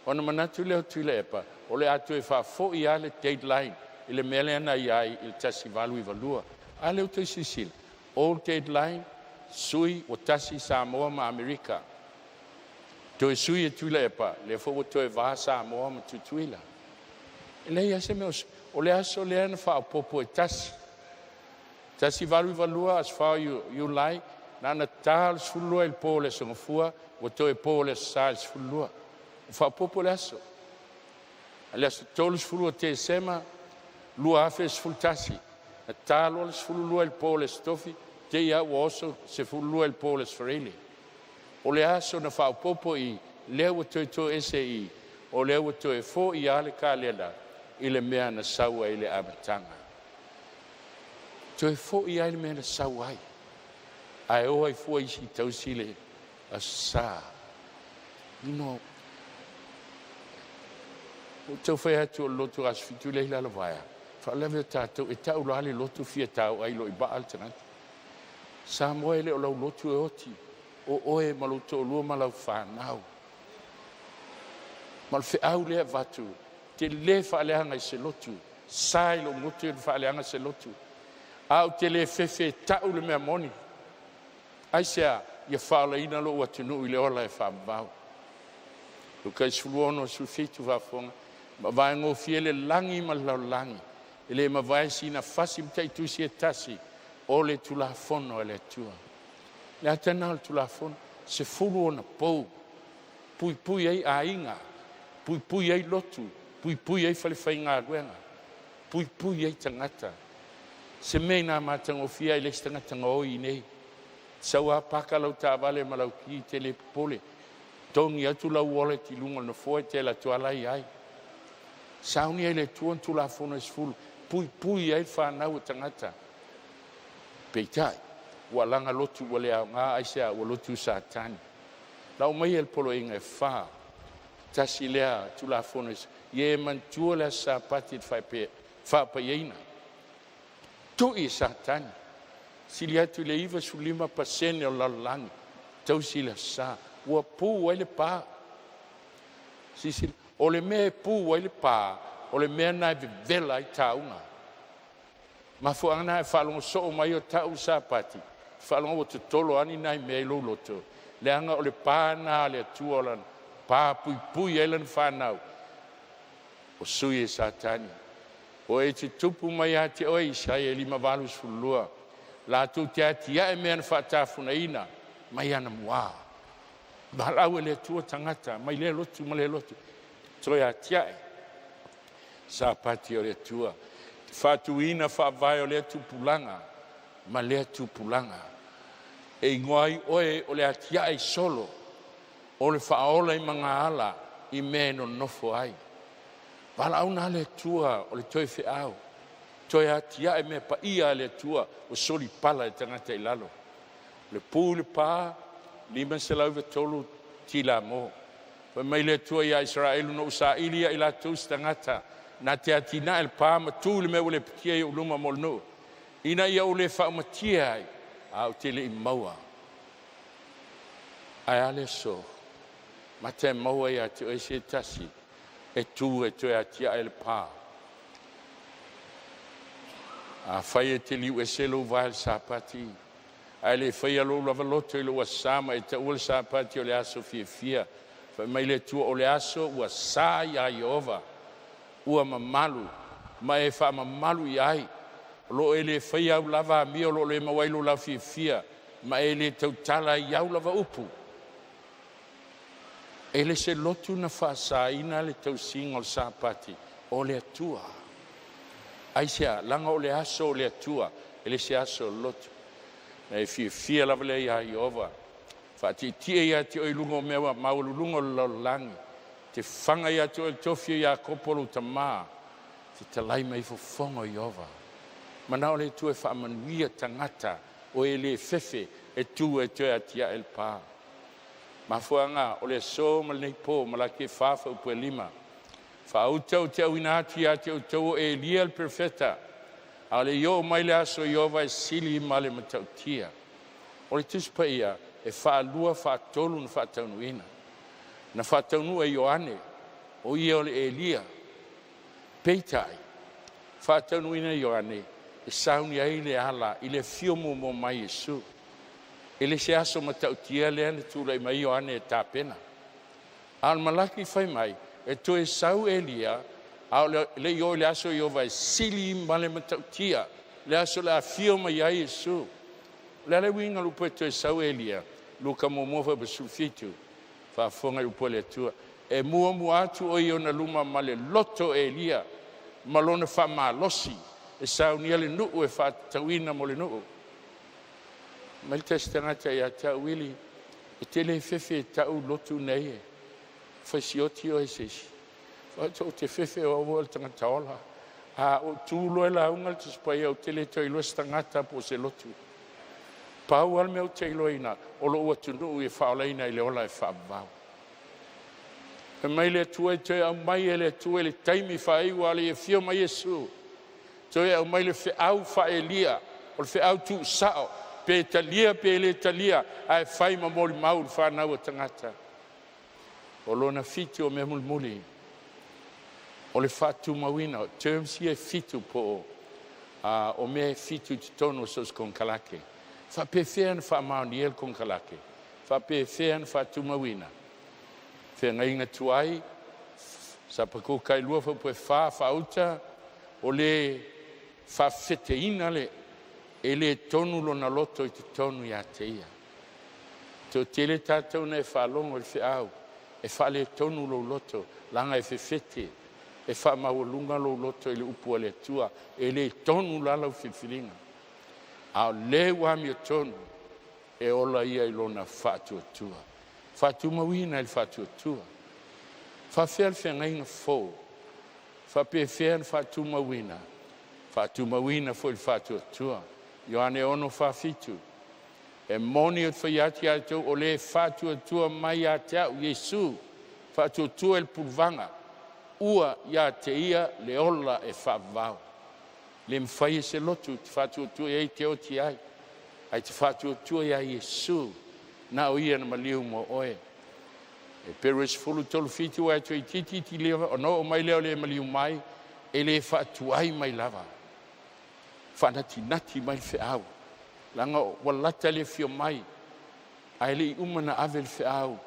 ona manatu lea o Tuilaepa o le a toe faafoi lava le dateline i le mea lea na i ai i le 1892. A lea ua toe silasila, old dateline, sui ua tasi Samoa ma Amerika. Toe sui e Tuilaepa, lea foi ua toe va Samoa ma Tutuila. E leai lava se mea o le aso lea na faaopoopo e tasi. 1892 aso 4 Iulai, na ona ta o le 12 i le po o le Aso Gafua, ua toe po o le Aso Sa i le 12. Ua faaopoopo le aso. A le aso 30 o Tesema 2011, na ta loa le 12 i le po o le Aso Tofi, te i lava ua oso le 12 i le po o le Aso Faraile. O le aso na faaopoopo i i, lea ua toe toese i i, o lea ua toe foi lava le kalena i le mea na sau ai i le amataga. Toe foi lava i le mea na sau ai, ae o ai fua isi e tausi le Aso Sa. You know, ua tau fai atu o le lotu Aso Fitu lea i Lalovaea, faalavelave o tatou e tau loa le lotu fia tauai loa i vaa le tagata. Samoa e le o lau lotu e oti, o oe ma lou toalua ma lau fanau. Ma o le feau lea e avatu, te le faaleaga i se lotu, sa i lou gutu e faaleaga se lotu. A ou te le fefe e tau le mea moni. Aisea? Ia faaolaina lou atunuu i le ola e faavavau. Luka 16:17 faafofoga, mavaegofie le lagi ma le lalolagi, e le mavae sina fasi ma taitusi e tasi o le Tulafono a le Atua. Le ata lena o le Tulafono, 10 ona pou, puipui ai aiga, puipui ai lotu, puipui ai falefaigaluega, puipui ai tagata. Se mea ina matagofie ai le isi tagata gaoi i nei. Sau a paka lau taavale ma lau ki te le popole, togi atu lau wallet i luga o le nofoa e te alu atu lava la i ai. Saunia e le Atua ni Tulafono e 10, puipui ai le fanau a tagata. Peitai, ua alaga lotu ua le aoga, aisea ua lotu Satani. Lau mai e le poloaiga e fa, tasi lea Tulafono ia e manatua le aso Sapati i le faapaiaina. Tui e Satani, sili atu i le 95% o le lalolagi, tausi le Aso Sa, ua pu ai le pa. Sisila, o le mea e pu ai le pa, o le mea na e vevela ai tauga. Mafuaaga na e faalogo soo mai o tau le Sapati, faalogo ua totolo ani nai mea i lou loto, leaga o le pa na a le Atua o lana pa puipui ai lana fanau, o sui e Satani. O e te tupu mai ia te oe Isaia 5:82, latou te atiae mea na faatafunaina mai anamua. Valaau e le Atua tagata mai lea lotu ma lea lotu, toe atiae Sapati o le Atua, faatuina faavae o lea tupulaga ma lea tupulaga. E igoa ai oe o le atiae i solo, o le faaola i magaala i mea e nonofo ai. Valaau na le Atua o le toe feau, toe atiae mea paia a le Atua ua solipala e tagata i lalo. Le pu i le pa, 503 tilamo. Fai mai le Atua ia Isaraelu, na ou saili ia i latou se tagata na te atinae le pa ma tu le mea ua lepetia i ou luma mo le nuu, ina ia ou le faaumatia ai, a ou te le i maua. Ae a le aso, mata e maua ia te oe se tasi e tu e toe atiae le pa. A fai e te liu ese lou vae i le Sapati, ae le faia lou lava loto i lou Aso Sa ma e taua le Sapati o le aso fiafia, fai mai le Atua o le aso ua sa iā Ieova, ua mamalu, ma e faamamalu i ai. O lo o e le faia au lava amio, o lo o le maua ai lou laufiafia, ma e le tautala ai i au lava upu. E le se lotu na faasaina le tausiga o le Sapati o le Atua. Aisea, leaga o le aso o le Atua, e le se aso o le lotu. Na e fiafia lava lea iā Ieova, faatietie ia te oe i luga o mea maualuluga o le lalolagi, te faga ia te oe le tofi o Iakopo lou tamā, fetalai mai fofoga o Ieova. Manao le Atua e faamanuia tagata o e le fefe e tu e toe atiae le pa. Mafuaaga o le aso ma lenei po, Malaki 4:5, faauta ou te auina atu ia te outou o Elia le perofeta, a o le i oo mai le aso o Ieova e sili ma le matautia. O le Tusi Paia e faalua faatolu na faataunuuina. Na faataunuu e Ioane, o ia o le Elia. Peitai, faataunuuina e Ioane e sauni ai le ala i le afio muamua mai Iesu. E le se aso matautia lea na tulai mai Ioane e tapena. A o le Malaki fai mai, e toe sau Elia, a o le i oo i le aso o Ieova e sili ma le matautia, le aso o le afio mai ai Iesu. O le a le uiga o le upu e toe sau Elia? Luka 1:17, faafofoga i upu a le Atua. E muamua atu o ia ona luma ma le loto o Elia ma lona faamalosi e saunia le nuu e faatatauina mo le nuu. Mai le tasi tagata ia te au, Wili, e te le fefe e tau lotu nei e fasioti oe se isi. Faatoa ou te fefe o au o le tagata ola. A o tu loa e lauga le Tusi Paia, ou te le toe iloa se tagata po o se lotu. Pau lava le mea ou te iloaina, o lou atunuu e faaolaina i le ola e faavavau. Fai mai le Atua e toe aumai e le Atua i le taimi faaiu a o le i afio mai Iesu, toe aumai le feau faa-Elia, o le feau tuusao, pe talia pe le talia, ae fai ma molimau i le fanau a tagata. O lona fitu o mea mulimuli, o le faatumauina, terms ia e fitu po o mea e fitu i totonu o so o se konekarate. Faapefea ona faamaonia le konekarate, faapefea ona faatumauina. Feagaiga tuai, Sapakuka 2:4, faauta, o le faafeteina le e le tonu lona loto i totonu ia te ia. Toatele tatou na e faalogo i le feau, e faaletonu lou loto, leaga e fefete, e faamaualuga lou loto i le upu a le Atua, e le tonu la lau filifiliga. A o le ua amiotonu, e ola ia i lona faatuatua. Faatumauina i le faatuatua. Faafefea le feagaiga fou, faapefea ona faatumauina, faatumauina foi le faatuatua. Ioane 6:47, e moni ou te fai atu ia te outou, o le faatuatua mai ia te au, Iesu, faatuatua i le puluvaga, ua ia te ia le ola e faavavau. Le mafai e se lotu te faatuatua i ai te oti ai, ae te faatuatua ia Iesu, na o ia na maliu mo oe. E Peru e 13:7 ua e toeitiiti iti ona oo mai lea o le maliu mai, e le faatuai mai lava, faanatinati mai le feau, leaga ua lata le afio mai, ae le i uma na ave le feau,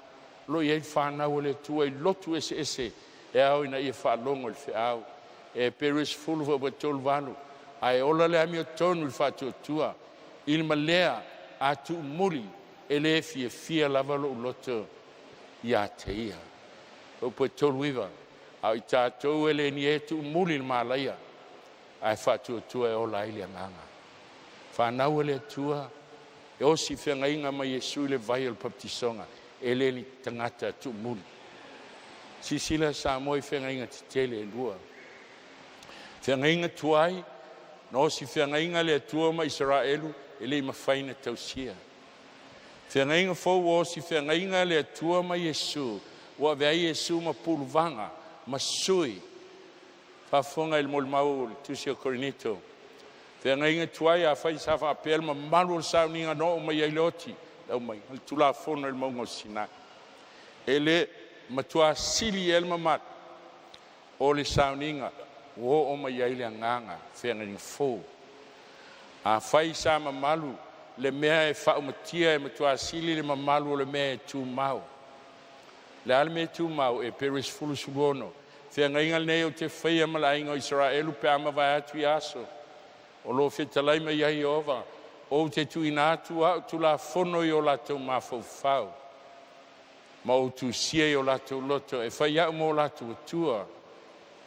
lo i ai le fanau o le Atua i lotu eseese e ao ina ia faalogo i le feau. E Peru e 10:38, ae ola le amiotonu i le faatuatua, i le malea a tuumuli, e le fiafia lava lou loto ia te ia. Upu 39, a o i tatou e le ni e tuumuli le malaia, ae faatuatua e ola ai le agaga. Fanau e le Atua, e osi feagaiga ma Iesu i le vai o le papatisoga, e le ni tagata tuumuli. Sisila Samoa i feagaiga tetele e lua. Feagaiga tuai, na osi feagaiga le Atua ma Isaraelu e le i mafai na tausia. Feagaiga fou ua osi feagaiga le Atua ma Iesu, ua avea ai Iesu ma puluvaga ma sui. Faafofoga i le molimau o le Tusi o Korinito. Feagaiga tuai a fai sa faapea le mamalu o le sauniga na oo mai ai le oti, le aumai le Tulafono i le mauga o Sinai. E le matua sili ea le mamalu o le sauniga ua oo mai ai le agaga feagaiga fou. A fai sa mamalu le mea e faaumatia e matua sili le mamalu o le mea e tumau. Le a le mea e tumau e Peru 10:16. Feagaiga lenei ou te faia ma le aiga o Isaraelu pe a mavae atu i aso. O lo fetalai mai ai Ieova, ou te tuuina atu au Tulafono i o latou mafaufau, ma ou tusia i o latou loto, e fai au mo latou Atua,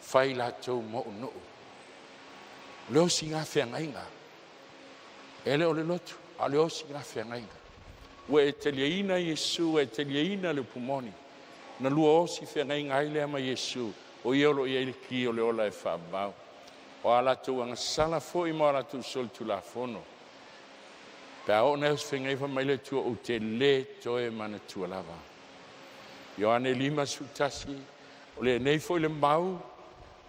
fai latou mo'u nuu. O le osi ngā feagaiga, e le o le lotu. A o le osiga feagaiga. Ua e taliaina Iesu, ua e taliaina le upu moni. Na lua osi feagaiga ai lea ma Iesu, o ia o lo o i ai le ki o le ola e faavavau. O a latou agasala foi ma a latou solitulafono, pe a oo ina e osi feagaiga fai mai le Atua, ou te le toe manatua lava. Ioane 51, o lenei foi le mau ua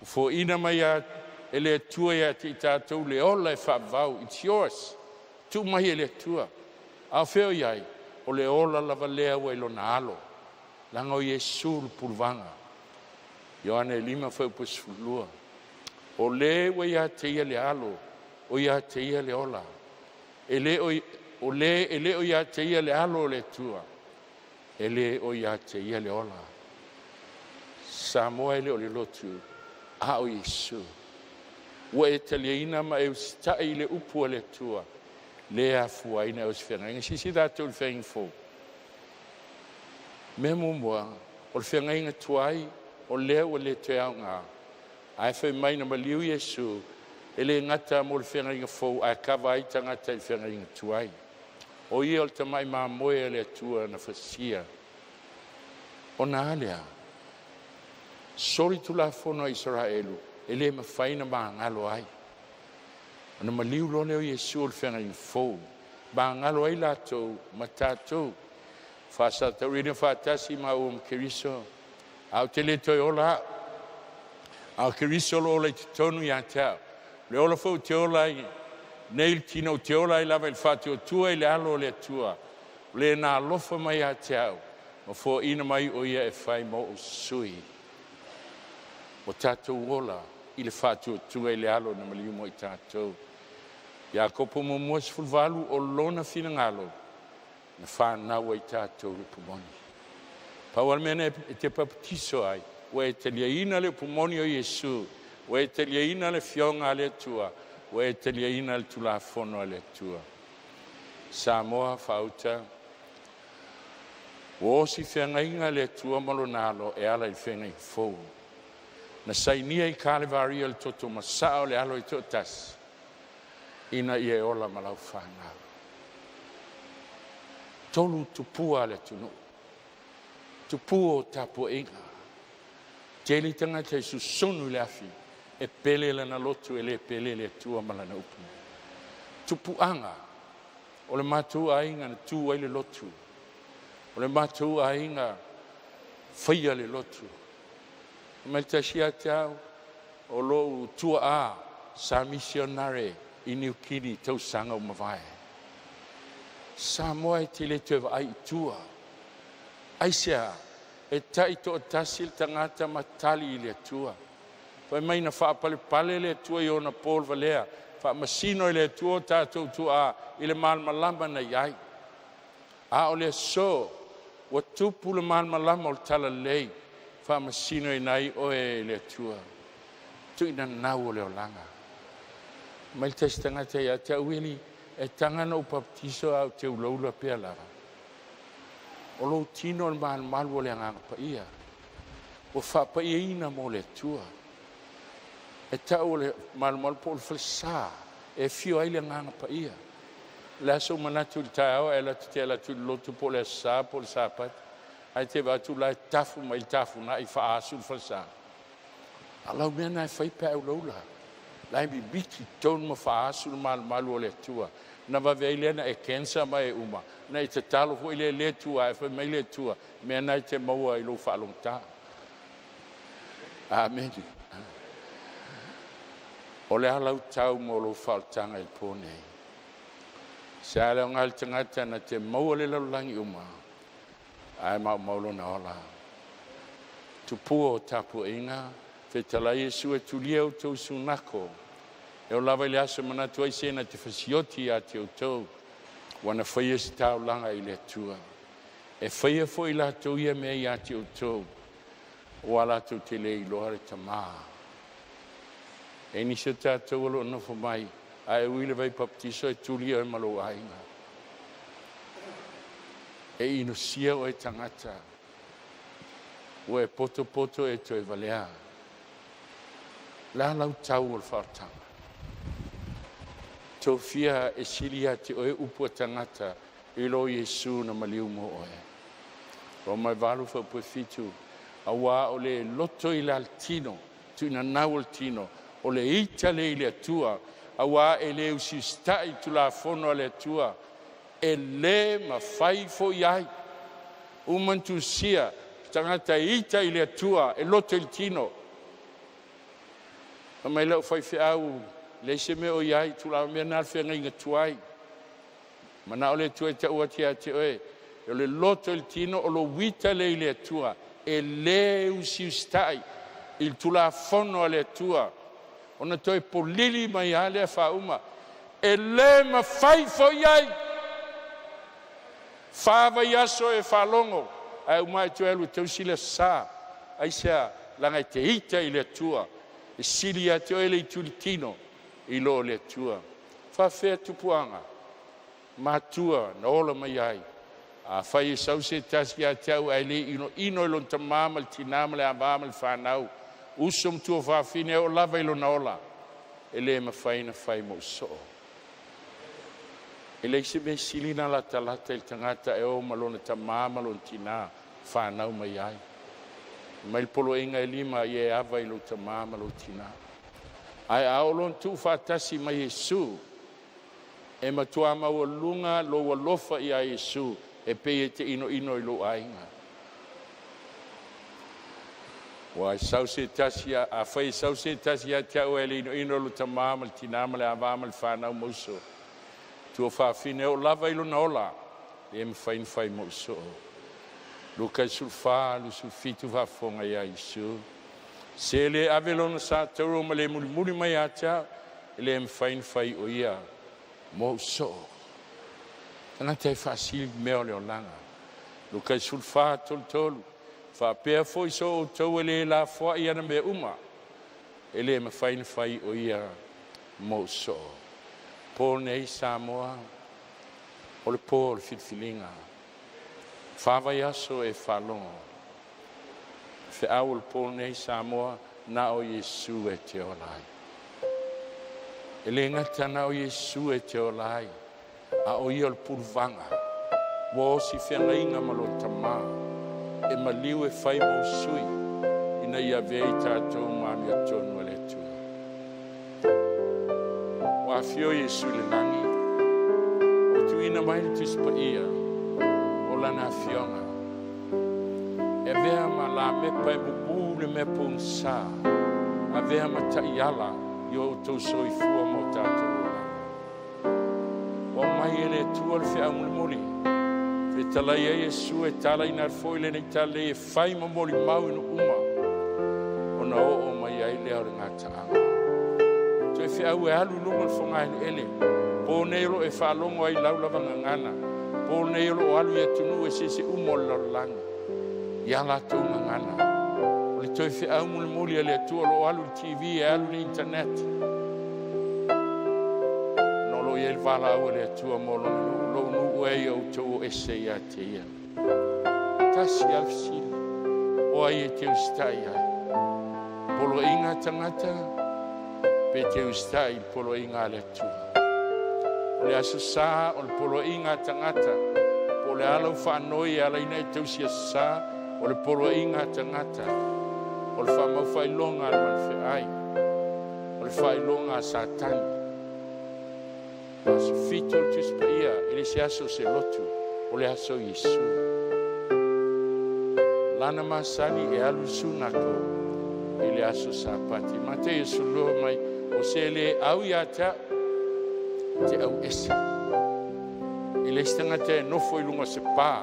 foaiina mai e le Atua ia te i tatou le ola e faavavau. It's yours. Tuu mai e le Atua. A o fea o i ai? O le ola lava lea ua i lona alo, leaga o Iesu le puluvaga. Ioane 5 fuaiupu 12. O le ua ia te ia le alo, o ia te ia le ola. E le o, o le e le o ia te ia le alo o le Atua, e le o ia te ia le ola. Samoa e le o le lotu, a o Iesu. Ua e taliaina ma e usitai i le upu a le Atua, le afua ai na osi feagaiga. Silasila tatou i le feagaiga fou. Mea muamua, o le feagaiga tuai, o lea ua le toe aoga. Ae fai mai na maliu Iesu, e le gata mo le feagaiga fou, ae kava ai tagata i le feagaiga tuai. O ia o le tamai mamoe a le Atua na fasia. Ona a lea, soli tulafono a Isaraelu, e le mafai na magalo ai. Ona maliu loa lea o Iesu o le feagaiga fou, magalo ai latou ma tatou. Faasataurina faatasi maua ma Keriso, a ou te le toe ola au, a o Keriso o lo o ola i totonu ia te au. Le ola foi ou te ola ai nei i le tino, ou te ola ai lava i le faatuatua i le alo o le Atua, o le na alofa mai ia te au, ma foaiina mai o ia e fai ma ou sui. O tatou ola i le faatuatua i le alo na maliu mo i tatou. Iakopo 1 18, o lona finagalo na whānau ai tātou le pumoni. Pau o le mea e te papatiso ai, ua e taliaina le pumoni o Iesu, ua e taliaina le fioga a le Atua, ua e taliaina le tulafono a le Atua. Samoa faauta, ua osi feagaiga le Atua ma lona alo e ala i le feagaiga fou. Na sainia i Kalevaria le toto masaa o le alo i toatasi, ina ia e ola ma lau whanau. Tolu tupua le atunuu, tupua o tapuaiga. Tele tagata e susunu i le afi, e pele lana lotu e le pele le Atua ma lana upu. Tupuaga, o le matou aiga na tu ai le lotu. O le matou aiga faia le lotu. Mai le tasi ia te au, o lou tuaa sa misionare i Niu Kini tausaga ua mavae. Samoa e te le toe vaai i tua. Aisea, e tai toatasi le tagata ma tali i le Atua. Fai mai na faapalepale le Atua i ona po valea, faamasino i le Atua o tatou tuaa i le malamalama na i ai. A o le aso, ua tupu le malamalama o le talalelei, faamasino ina ai oe e le Atua. Tuuina nau o le olaga. Mai le tasi tagata ia te au ili, e taga na ou papatiso au te ulaula pea lava. O lou tino o le malumalu o le agaga paia. Ua faapaiaina mo le Atua. E tau o le malumalu po o le falesa, e fio ai le agaga paia. Le aso manatu i le taeao e alu atu te alu atu i le lotu po o le aso Sa po o le Sapati. Ae te vaai la e tafu mai le tafugai faaasu le falesa. A lau mea na e fai pe au laula. La e mimiti tonu ma faaasu le malumalu o le Atua. Na vave ai lea na e cancer ma e uma. Na e tatalo foi le le Atua, e fai mai le Atua, mea na e te maua i lou faalogotā. Amen. O le ala tau mo lou faaolataga i le po nei. Se a le aoga i le tagata na te maua le lalolagi uma, ae maumau lona ola. Tupua o tapuaiga, fetalai Iesu e tulia outou sunako. E o lava i le aso manatu ai se na te fasioti ia te outou, ua na faia se taulaga i le Atua. E faia foi latou ia mea ia te outou, ua latou te le iloa le Tamā. E nisi o tatou o lo o nofo mai, ae ui le vai papatiso e tulia e ma lou aiga. E inosia o e tagata, ua e poto poto e toe valea. La lau tau o le faaolataga. Tofia e sili ia te oe upu a tagata i lo Iesu na maliu mo oe. Roma e 8 fuaiupu e 7, auā o le loto i le alatino, tuuina nau o le tino, o le ita lea i le Atua, auā e le usiusita'i i Tulafono a le Atua, e lē mafai foi ai. Uma ona tusia, tagata e ita i le Atua e loto i le tino. Fai mai lou faifeau, leai se mea o i ai, tulaga mea na o le feagaiga tuai. Manao le Atua e tau atu ia te oe, o le loto i le tino o lou ita lea i le Atua, e le usiusita'i i le Tulafono a le Atua. Ona toe polili mai lava lea faauma, e le mafai foi ai. 4 vaiaso e faalogo, ae uma ae toe alu e tausi le Aso Sa. Aisea? Leaga e te ita i le Atua. E sili ia te oe le itu i le tino i lo le Atua. Faafefea tupuaga matua na ola mai ai? Afai e sau se tasi ia te au ae le inoino i lona tamā ma le tinā ma le avā ma le fanau, uso ma tuafafine e oo lava i lona ola, e le mafai ona fai mo'u so'o. E leai se mea sili ona latalata i le tagata e o ma lona tamā ma lona tinā fanau mai ai. Mai le poloaiga e lima ia e ava i lou tamā ma lou tinā. Ae a oo loa ona tuufaatasi ma Iesu, e matuā maualuga lou alofa iā Iesu e pei e te inoino i lou aiga. Ua e sau se tasi afai e sau se tasi ia te au e le inoino lo tamā ma le tinā ma le avā ma le fanau ma uso tuafafine e oo lava i lona ola, e mafai ona fai mo'u so'o. Luka 14:27 faafofoga iā Iesu. Se le ave lona sa tauro ma le mulimuli mai ia te au, e le mafai ona fai o ia mo'u so'o. Tagata e faasili mea o le olaga. Luka 14:33 faapea foi so outou e le lafoai ana mea uma, e le mafai ona fai o ia mo'u so'o. Po nei Samoa, o le pō o le filifiliga. 4 vaiaso e faalogo. Feau o le pō nei Samoa, na o Iesu e te ola ai. E le gata na o Iesu e te ola ai, a o ia o le puluvaga. Ua osi feagaiga ma lo tamā, e maliu e fai mo sui, ina ia avea i tatou ma amiotonu a le Atua. Ua afio Iesu i le lagi, ua tuuina mai le Tusi Paia o lana afioga. E avea ma lamepa e mumu le mea pogasā, avea ma ta'iala i o outou soifua ma o tatou olaga. Ua mai e le Atua le feau mulimuli. Fetalai ai Iesu e talaina atu foi lenei talalelei e fai ma molimau i nuu uma, ona oo mai ai lea o le gataaga. Toe feau e alu i luma le fogaeleele. Po nei o loo e faalogo ai lau lava gagana. Po nei o loo alu i atunuu eseese uma o le lalolagi. Ia latou gagana. O le toe feau mulimuli a le Atua o loo alu i le TV e alu i le internet. Na o loo i ai le valaau a le Atua mo lona nuu, lou nuu e ia outou o ese ia te ia. Tasi lava fesili. O ai e te usitai ai? Poloaiga tagata pe te usitai i le poloaiga a le Atua. O le aso sa o le poloaiga a tagata, po o le a lau faanoi e ala ai ona e tausi aso sa, o le poloaiga a tagata, o le faamaufailoga a le manufeai, o le faailoga a Satani. Aso 7 o le Tusi Paia, e le se aso o se lotu, o le aso Iesu. Lana masani e alu i sunako i le aso Sapati. Mateio 12 mai, o se le au ia te au, te au ese. E le isi tagata e nofo i luga se pā,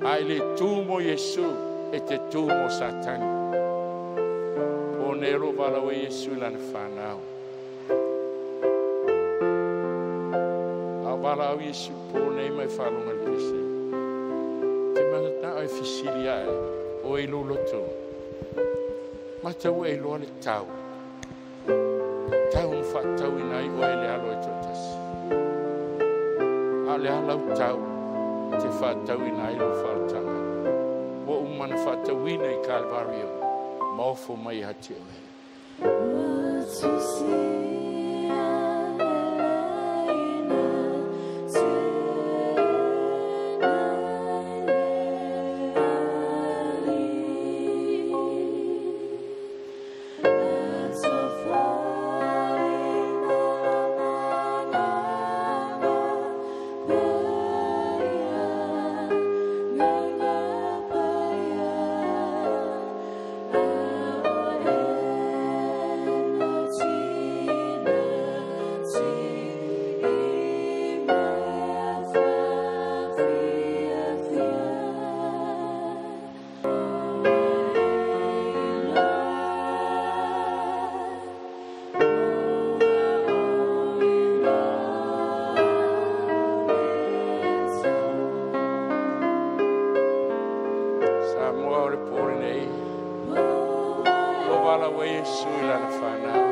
a e le tu mo Iesu, e te tu mo Satani. Po nei o loo valaau ai Iesu i lana fanau. A o valaau Iesu po nei mai faalogo le pese. Te manatao e fesili ae, o i lou loto. Matau e iloa le tau. Tau na faatauina ai oe le alo e toatasi. A o le a lau tau te faatauina ai lou faaolataga. Ua uma ona faatauina i Kalvario ma ofo mai ia te oe. What to see. Iesu i lana fanau.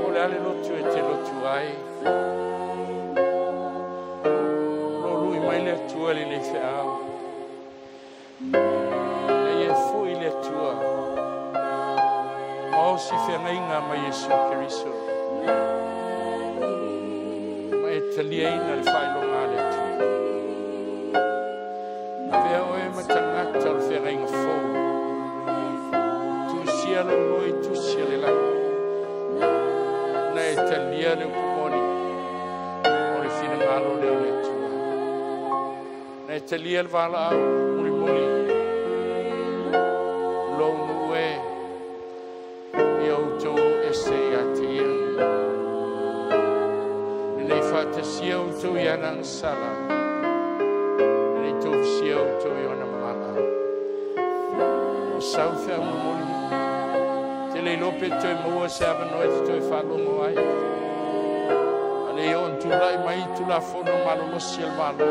O le a le lotu e te lotu ai. O lo lui mai le Atua lenei feau. Na ia fo'i le Atua. Ma osi feagaiga ma Iesu Keriso. Ma e taliaina le faailoga a le Atua. Avea oe ma tagata o le feagaiga fou. Tusia lau lua i tusi a le lagi. Na e talia le upu moni o le finagalo lea o le Atua. Na e talia le valaau mulimuli. Lou nuu e, ia outou ese ia te ia. Lenei faatasia outou i ana agasala. Lenei tofusia outou i ona mala. O sau feau mulimuli. Te le iloa pe toe maua se avanoa e te toe faalogo ai. A le o tulai mai tulafono malolosi a le Malo.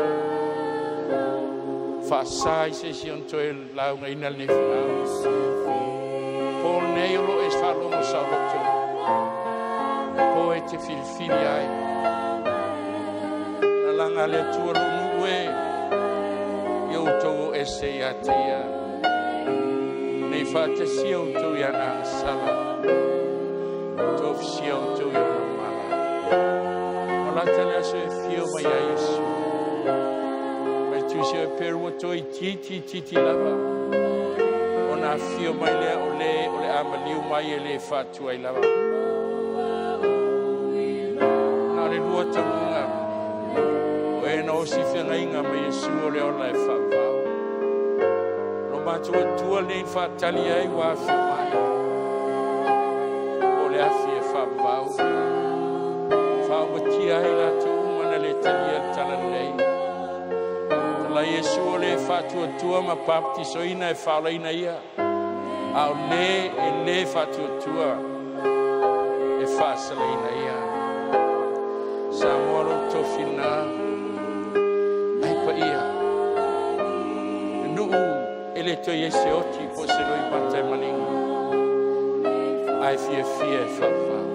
Faasa i se isi ona toe laugaina lenei feau. Po nei o lo e faalogo saoloto. Po e te filifili ai. Na laga le Atua lou nuu e. Ia outou o ese ia te ia. Nei faatasia outou i ana agasala. Tofusia outou i ona mala. O lata le aso e afio mai ai Iesu. Mai tusi o e peru ua toe titi titi lava. Ona afio mai lea o le o le amaliu mai e le faatuai lava. Na o le lua taunuuga. O e na osi feagaiga ma Iesu o le ola e faavavau. Lo matou Atua lenei faatali ai ua afio mai. O le afi e faavavau. Faaumatia ai latou uma na le talia le tala lelei. Tala Iesu o le faatuatua ma papatisoina e faolaina ia. A o le e le faatuatua e faasalaina ia. Samoa lou tofi lena. Ai paia. Nuu e le toe i ai se oti po o se loimata e maligi. Ae fiafia e faavavau.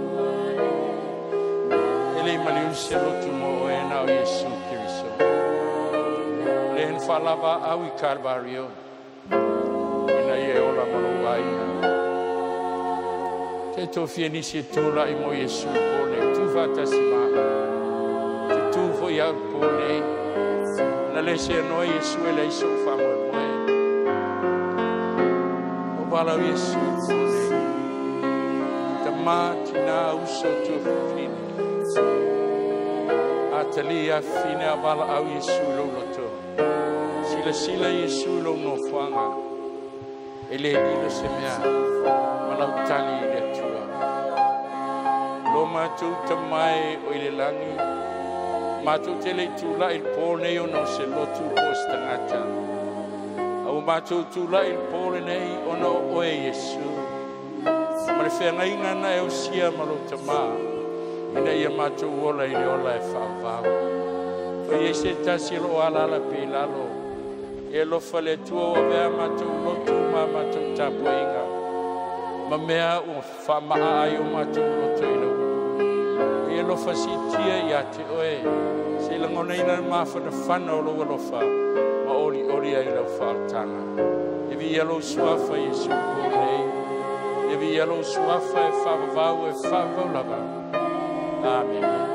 E le i maliu se lotu mo oe na o Iesu Keriso. Le na faalavaau i Kalvario. Ina ia e ola ma lou aiga. Te tofia nisi e tulai mo Iesu po nei. Tu faatasi ma au. Te tu foi au po nei. Na le se anoa Iesu e leai so'u faamoemoe. O valaau Iesu po nei. Tama, tina, uso, tuafafine. A tali a fine a valaau Iesu i lou loto. Silasila Iesu i lou nofoaga. E le lilo se mea ma lau tali i le Atua. Lo matou Tama e o i le lagi. Matou te le i tulai i le po nei ona o se lotu po o se tagata. A ua matou tulai i le po lenei ona o oe Iesu. Ma le feagaiga na e osia ma lou Tama. Ina ia matou ola i le ola e faavavau. Fai ai se tasi o loo alaala pea i lalo. E alofa le Atua ua avea matou lotu ma matou tapuaiga. Ma mea ua faamaa ai o matou loto i lau. E alofa siitia ia te oe. Se i lagonaina le mafanafana o lou alofa ma olioli ai lau faaolataga. E viia lou suafa Iesu po nei. E viia lou suafa e faavavau e faavavau lava. Amene.